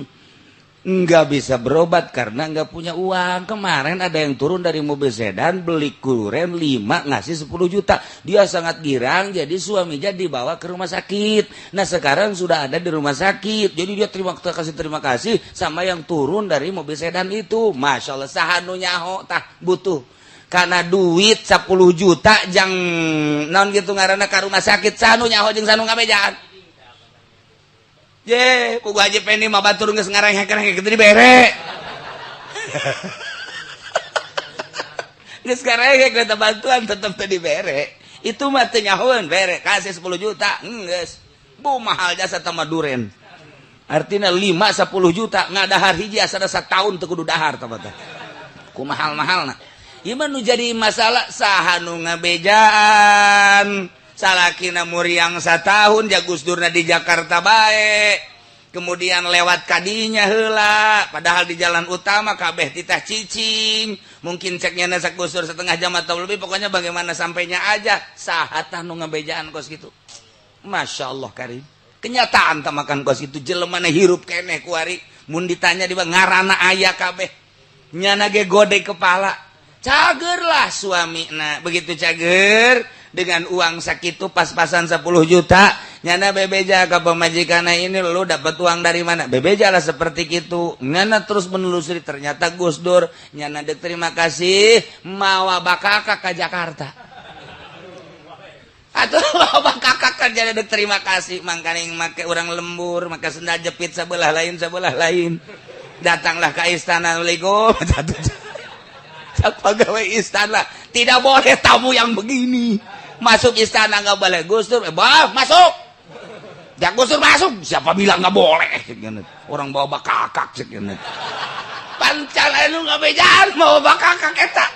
Nggak bisa berobat karena nggak punya uang. Kemarin ada yang turun dari mobil sedan, beli duren 5, ngasih 10 juta. Dia sangat girang, jadi suaminya dibawa ke rumah sakit. Nah sekarang sudah ada di rumah sakit. Jadi dia terima kasih sama yang turun dari mobil sedan itu. Masya Allah, saha nu nyaho tah butuh. Karena duit 10 juta jang naon gitu ngaranna ka rumah sakit, saha nu nyaho jeung saha nu ngabejaan. Ye, ku Haji Pendi mah batur geus ngarengek-rengek kitu dibere. Geus ngarengek eta bantuan tetep teu dibere. Itu mah teu nyahoeun bere, kasih 10 juta, geus. Bu mahal jasa tama duren. Artina 5 10 juta ngadahar hiji asana sataun teu kudu dahar tah teh. Ku mahal-mahalna. Ieu mah nu jadi masalah saha nu ngabejaan. Salakina muriang satahun ja Gus Durna di Jakarta bae. Kemudian lewat kadinya heula, padahal di jalan utama kabeh titah cicing. Mungkin ceknya nasak Gus Dur setengah jam atau lebih, pokoknya bagaimana sampainya aja. Saha tah nu ngabejaan kos kitu. Masya Allah karim. Kenyataan tah makan kos kitu jelemana hirup keneh kuari. Mun ditanya di ngarana aya kabeh. Nyana ge gode kepala. Cagerlah suamina, begitu cager dengan uang sakitu pas-pasan 10 juta nyana bebeja ke pemajikanna ini lu dapat uang dari mana, bebeja lah seperti itu. Nyana terus menelusuri ternyata Gus Dur nyana dek terima kasih mawa bakaka ke Jakarta atau mawa bakaka kerja dek terima kasih mangkaning make urang lembur maka sendal jepit sebelah lain datanglah ke istana. Assalamualaikum. Pegawai istana tidak boleh tamu yang begini masuk istana, nggak boleh. Gus Dur bah masuk, ya Gus Dur masuk, siapa bilang nggak boleh, orang bawa bakakak pancal lu nggak bejaan bawa bakakak eta.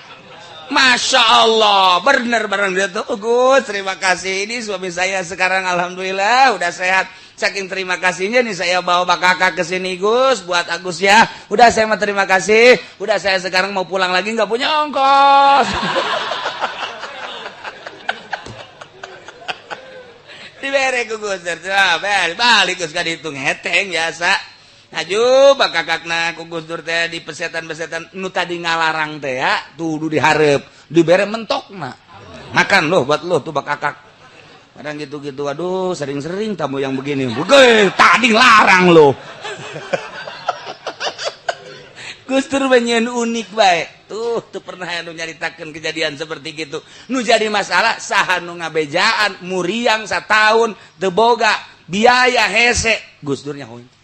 Masya Allah, bener bareng dia tuh. Gus terima kasih, ini suami saya sekarang alhamdulillah udah sehat. Saking terima kasihnya nih saya bawa bakakak ke sini Gus buat Agus ya. Udah saya mau terima kasih. Udah saya sekarang mau pulang lagi nggak punya ongkos. Dibere ku Gus, balik Gus ka dihitung heteng biasa. Aju bakakakna ku Gus Dur teh di pesetan-pesetan nu tadi ngalarang teh ya, tuh dihareup, dibere mentokna. Makan loh buat lo tuh bakakak. Kadang gitu-gitu, aduh sering-sering tamu yang begini. Bukan, tadi larang loh. Gus Dur banyak unik baik. Tuh pernah anu nyaritakeun kejadian seperti gitu. Nu jadi masalah saha nu ngabejaan muriang satahun teu boga biaya hese. Gus Dur nyahoeun.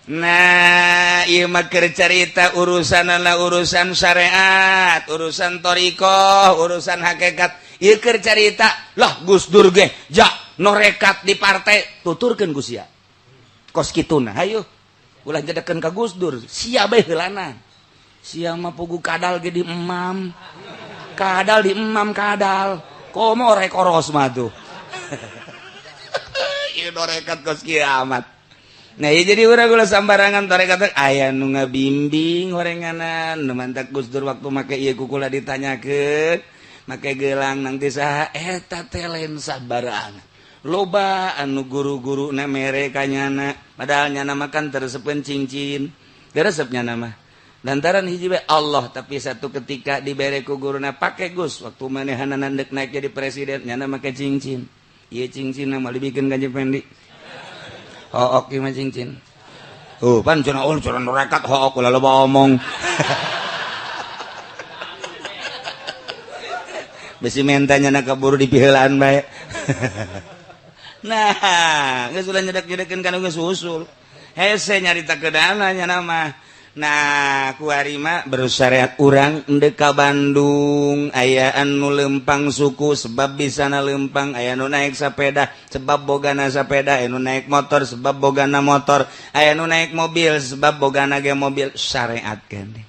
Nah, ieu mah keur carita urusanana urusan syariat, urusan thariqah, urusan hakikat. Ieu keur carita, lah Gus Dur ge ja norekat di partai tuturkeun ku sia. Kos kituna, hayu. Ulah jedekeun ka Gus Dur, sia bae heulana. Sia mah pugu kadal ge di emam. Kadal di emam kadal. Komo rek koros mah tuh. Ieu norekat kos kieu amat. Nah, ya jadi urang ulah sambarangan tarekat aya nu ngabimbing horenganan nu mantak Gus Dur waktu make ieu kukula ditanyakeun make gelang nang teh saha eta teh lain sabarangan. Loba anu guru-guruna mere ka nyana padahal nyana makan teresepeun cincin. Teresep nyana mah. Lantaran hiji bae Allah tapi satu ketika dibere ku guruna pake Gus waktu manehanana deuk naik jadi presiden nyana make cincin. Ieu cincinna mah dibikeun ka Haji Pendi. Hook ieu mah cincin. Oh, pan cenah oh cenah rekat hook ulah loba omong. Besi mentanya na kaburu dipiheulaan bae. Nah, geus ulah nyedek-nyedekeun kana geus usul. Hese nyarita keudana nya mah. Nah, kuari mah bersyariat urang endek ka Bandung aya anu lempang suku sebab bisana lempang, aya nu naik sepeda sebab bogana sepeda, aya nu naik motor sebab bogana motor, aya nu naik mobil sebab bogana ge mobil, syariat keneh.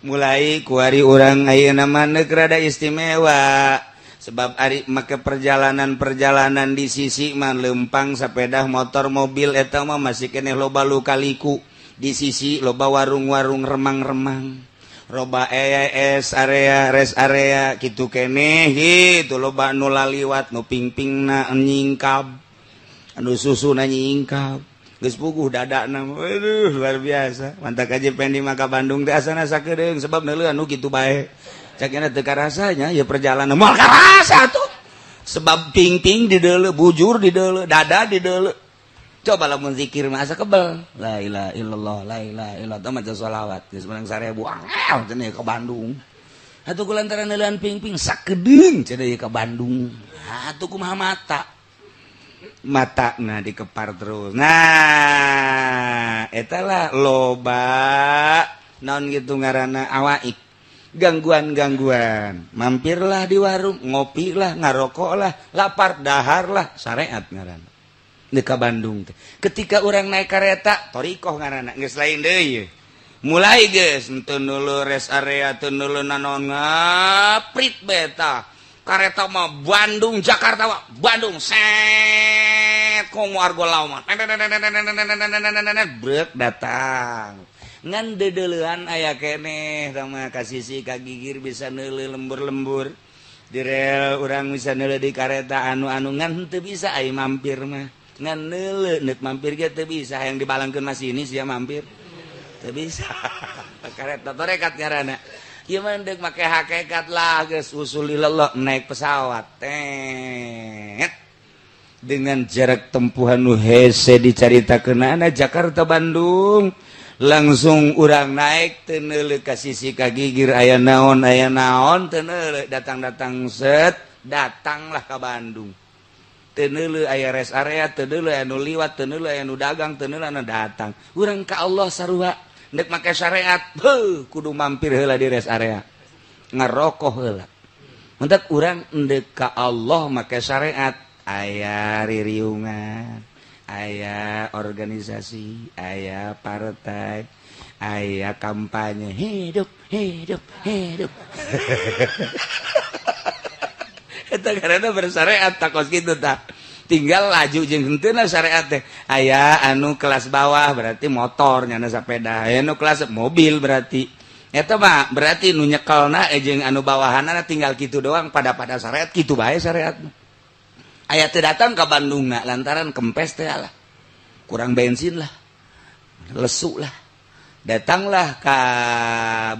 Mulai kuari urang ayeuna mah neuk rada istimewa. Sebab ari make perjalanan-perjalanan di sisi mah lempang sepeda motor mobil eta mah masih keneh loba lukaliku. Di sisi loba warung-warung remang-remang. Loba ES area, rest area kitu keneh gitu loba nu laliwat nu pingpingna nyingkab. Anu susuna nyingkab. Geus puguh dadana aduh luar biasa. Mantak aja pendi maka Bandung teh asana sakedeung sebab neuleuan nu kitu bae. Cakna teu karasanya ya perjalanan moal karasa tuh. Sebab pingping di deuleu, bujur di deuleu, dada di deuleu. Coba lamun zikir mah asa kebel. La ilaha illallah, la ilaha illallah teh maca sholawat geus menang 1000 angel cenah ka Bandung. Atuh kulantaran neuleuan pingping sakedeung cenah ka Bandung. Atuh kumaha mata? Mata nah dikepar terus. Nah, eta lah loba naon gitu ngaranna awaik. Gangguan-gangguan, mampirlah di warung, ngopilah, ngarokoklah, lapar, daharlah, syariat ngaranna. Deuk ka Bandung teh. Ketika urang naik kareta, thoriqoh ngaranna, geus lain deui. Mulai geus henteu nulu rest area, teu nulu nanaon ngaprit beta. Kareta mah Bandung Jakarta mah Bandung set komo argo lawan. Brek datang. Ngan dedeleuan aya keneh sama ka sisi ka gigir bisa neuleuh lembur-lembur. Di rel urang bisa neuleuh di kareta anu-anu ngan teu bisa ai mampir mah. Ngan neuleuh neuk mampir ge teu bisa hayang dibalangkeun masinis sia mampir. Teu bisa. Kareta torekat ngaranna. Ieu mah deuk make hakikat lah geus usul ilallah naik pesawat. Tet. Dengan jarak tempuhan nu hese dicaritakeunana Jakarta Bandung. Langsung urang naik teu neuleuh ka sisi ka gigir aya naon teu neuleuh datang-datang set datanglah ka Bandung. Teu neuleuh aya rest area, teu neuleuh aya nu liwat, teu neuleuh aya nu dagang, teu neuleuh anu datang. Urang ka Allah sarua ndek make syariat, heuh kudu mampir heula di rest area. Ngarokok heula. Mentak urang ndek ka Allah make syariat aya ririungan, aya organisasi, aya partai, aya kampanye hidup hidup hidup. Eta karena bersyariat takos kitu tah. Tinggal laju jeung henteu syariat teh. Aya anu kelas bawah berarti motor nyana sepeda, aya anu kelas mobil berarti. Eta mah berarti nu nyekelna jeung anu bawahanna tinggal kitu doang pada syariat kitu bae syariat. Aya teu datang ka Bandung na lantaran kempes teh lah. Kurang bensin lah. Lesu lah. Datanglah ka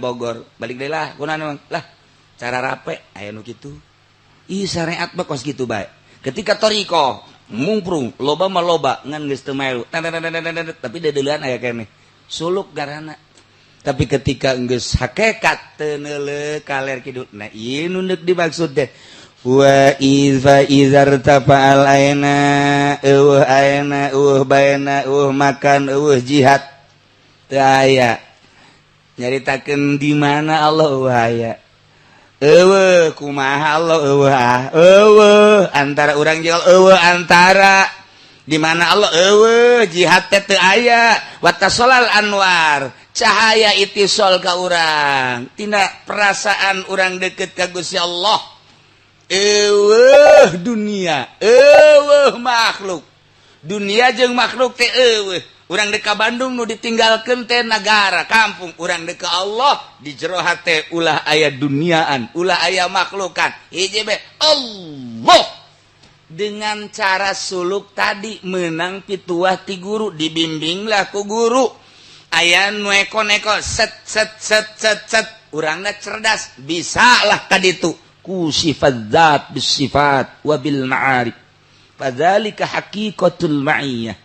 Bogor, balik deui lah kunaon lah. Cara rape aya nu kitu. Ih syariat mah kos kitu bae. Ketika thoriqoh mungprung loba mah loba ngan geus teu melu. Tapi dedeuleun aya keneh. Suluk garana. Tapi ketika geus hakikat teu neuleuh kaler kidul. Nah ieu nu deuk dimaksud teh. Wa idza izartafa'al aina eueuh aina eueuh baina eueuh makan eueuh jihad teu aya. Nyaritakeun di mana Allah eueuh aya. Eueuh kumaha Allah eueuh ah eueuh antara urang jeung eueuh antara di mana Allah eueuh jihad teh teu aya. Watasolal anwar cahaya itisol ka urang tina perasaan urang deket ka Gusti Allah. Eueuh dunia, eueuh makhluk. Dunia jeung makhluk teh eueuh. Urang deuk ka Bandung nu ditinggalkeun teh nagara, kampung. Urang deuk ka Allah di jero hate ulah aya duniaan, ulah aya makhlukan. Hiji be Allah. Dengan cara suluk tadi menang pituah ti guru, dibimbinglah ku guru. Aya nu eko-neko set set set set set, urangna cerdas, bisalah kaditu. Ku sifat zat bis sifat wa bil ma'arif fadzalika haqiqatul ma'iyah.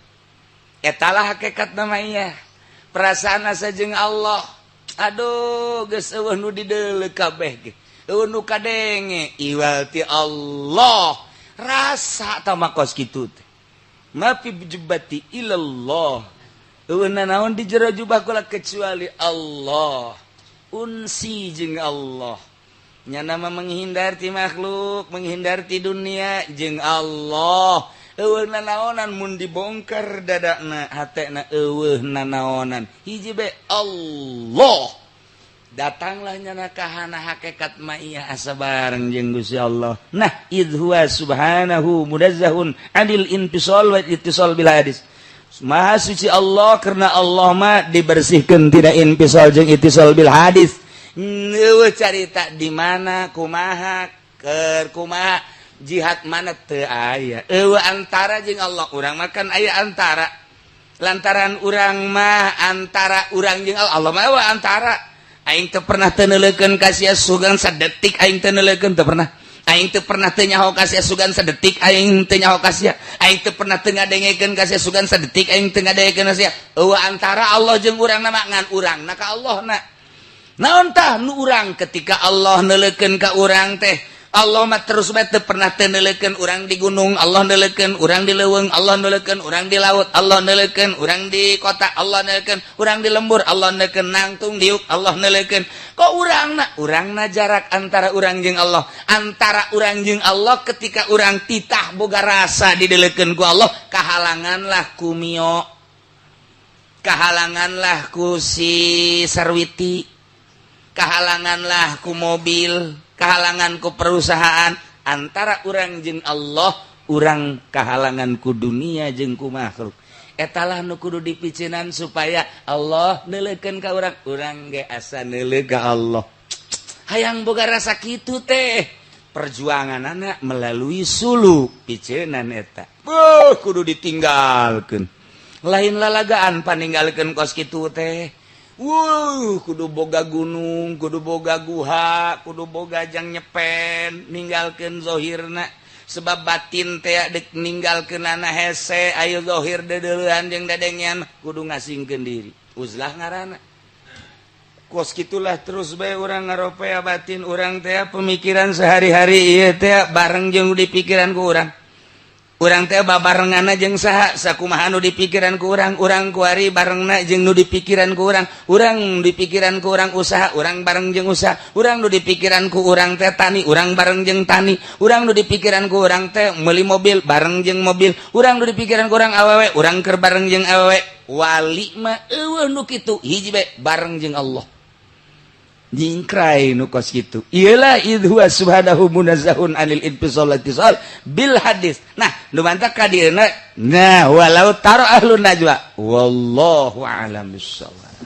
Etalah hakikat ma'iyah, perasaan asa jeung Allah. Aduh geus eueuh nu dideuleu kabeh ge, eueuh nu kadenge iwal ti Allah. Rasa tah mah kos kitu teh ma fi jubbati ilallah, eueuh nanaon di jero jubah kula kecuali Allah. Unsi jeung Allah. Nyana mah menghindar ti makhluk, menghindar ti dunia jeung Allah. Eueuh nanaonan mun dibongkar dadana hatena eueuh nanaonan. Hiji be Allah. Datanglah nyana kahana hakikat maiyah, asa bareng jeung Gusti Allah. Nah, idz huwa subhanahu munazzahun anil infisal wa ittisal bil hadis. Maha suci Allah karena Allah mah dibersihkan tidak infisal jeung ittisal bil hadis. Euweuh carita di mana, kumaha, keur kumaha, jihad mana, teu aya. Euweuh antara jeung Allah. Urang makan aya antara, lantaran urang mah antara urang jeung Allah, Allah mah euweuh antara. Aing teu pernah teu neuleukeun ka sia sugan sadetik, aing teu neuleukeun, teu pernah. Aing teu pernah teu nyaho ka sia sugan sadetik, aing teu nyaho ka sia. Aing teu pernah teu ngadengekeun ka sia sugan sadetik, aing teu ngadengekeun ka sia. Euweuh antara Allah jeung urang na mah, ngan urang na ka Allah na. Naon tah nu urang ketika Allah neuleukeun ka urang teh? Allah mah terus bae, teu pernah teu neuleukeun. Urang di gunung, Allah neuleukeun. Urang di leuweung, Allah neuleukeun. Urang di laut, Allah neuleukeun. Urang di kota, Allah neuleukeun. Urang di lembur, Allah neuleukeun. Nangtung diuk, Allah neuleukeun. Kok urang na, urang na jarak antara urang jeung Allah, antara urang jeung Allah, ketika urang titah boga rasa dideleukeun ku Allah, kahalanganlah ku Mio, kahalanganlah ku si Sarwiti, kahalanganlah ku mobil, kahalangan ku perusahaan antara urang jeung Allah. Urang kahalangan ku dunia jeung ku makhluk. Etalah nu kudu dipicinan supaya Allah neuleukeun ka urang, urang ge asa neuleuh ka Allah. Hayang boga rasa kitu teh perjuangan anak melalui suluk, picenan eta. Buh, kudu ditinggalkeun, lain lalagaan paninggalkeun kos kitu teh. Wuh, kudu boga gunung, kudu boga guha, kudu boga jang nyepen, ninggalkeun zohirna, sebab batin teh dek ninggalkeun hese. Ayo zohir deudeuleun jeung dadengean, kudu ngasingkeun diri. Uzlah ngaranna. Kos gitulah terus bae urang ngaropea batin urang teh, pemikiran sehari-hari ieu teh bareng jeung di pikiran ku urang. Urang teh babarenganna jeung saha, sakumaha nu dipikiran ku urang. Urang kuari barengna jeung nu dipikiran ku urang. Urang dipikiran ku urang usaha, urang bareng jeung usaha. Urang nu dipikiran ku urang teh tani, urang bareng jeung tani. Urang nu dipikiran ku urang teh meuli mobil, bareng jeung mobil. Urang nu dipikiran ku urang awewe, urang keur bareng jeung awewe. Wali mah euweuh nu kitu, hiji bae, bareng jeung Allah. Nyingkrai nu kos kitu. Iyalah, idz huwa subhanahu munazzahun anil infisal ittisal bil hadis. Nah, nu mantak ka dieuna. Nah, walau taro ahlun najwa, wallahu a'lam bissawab.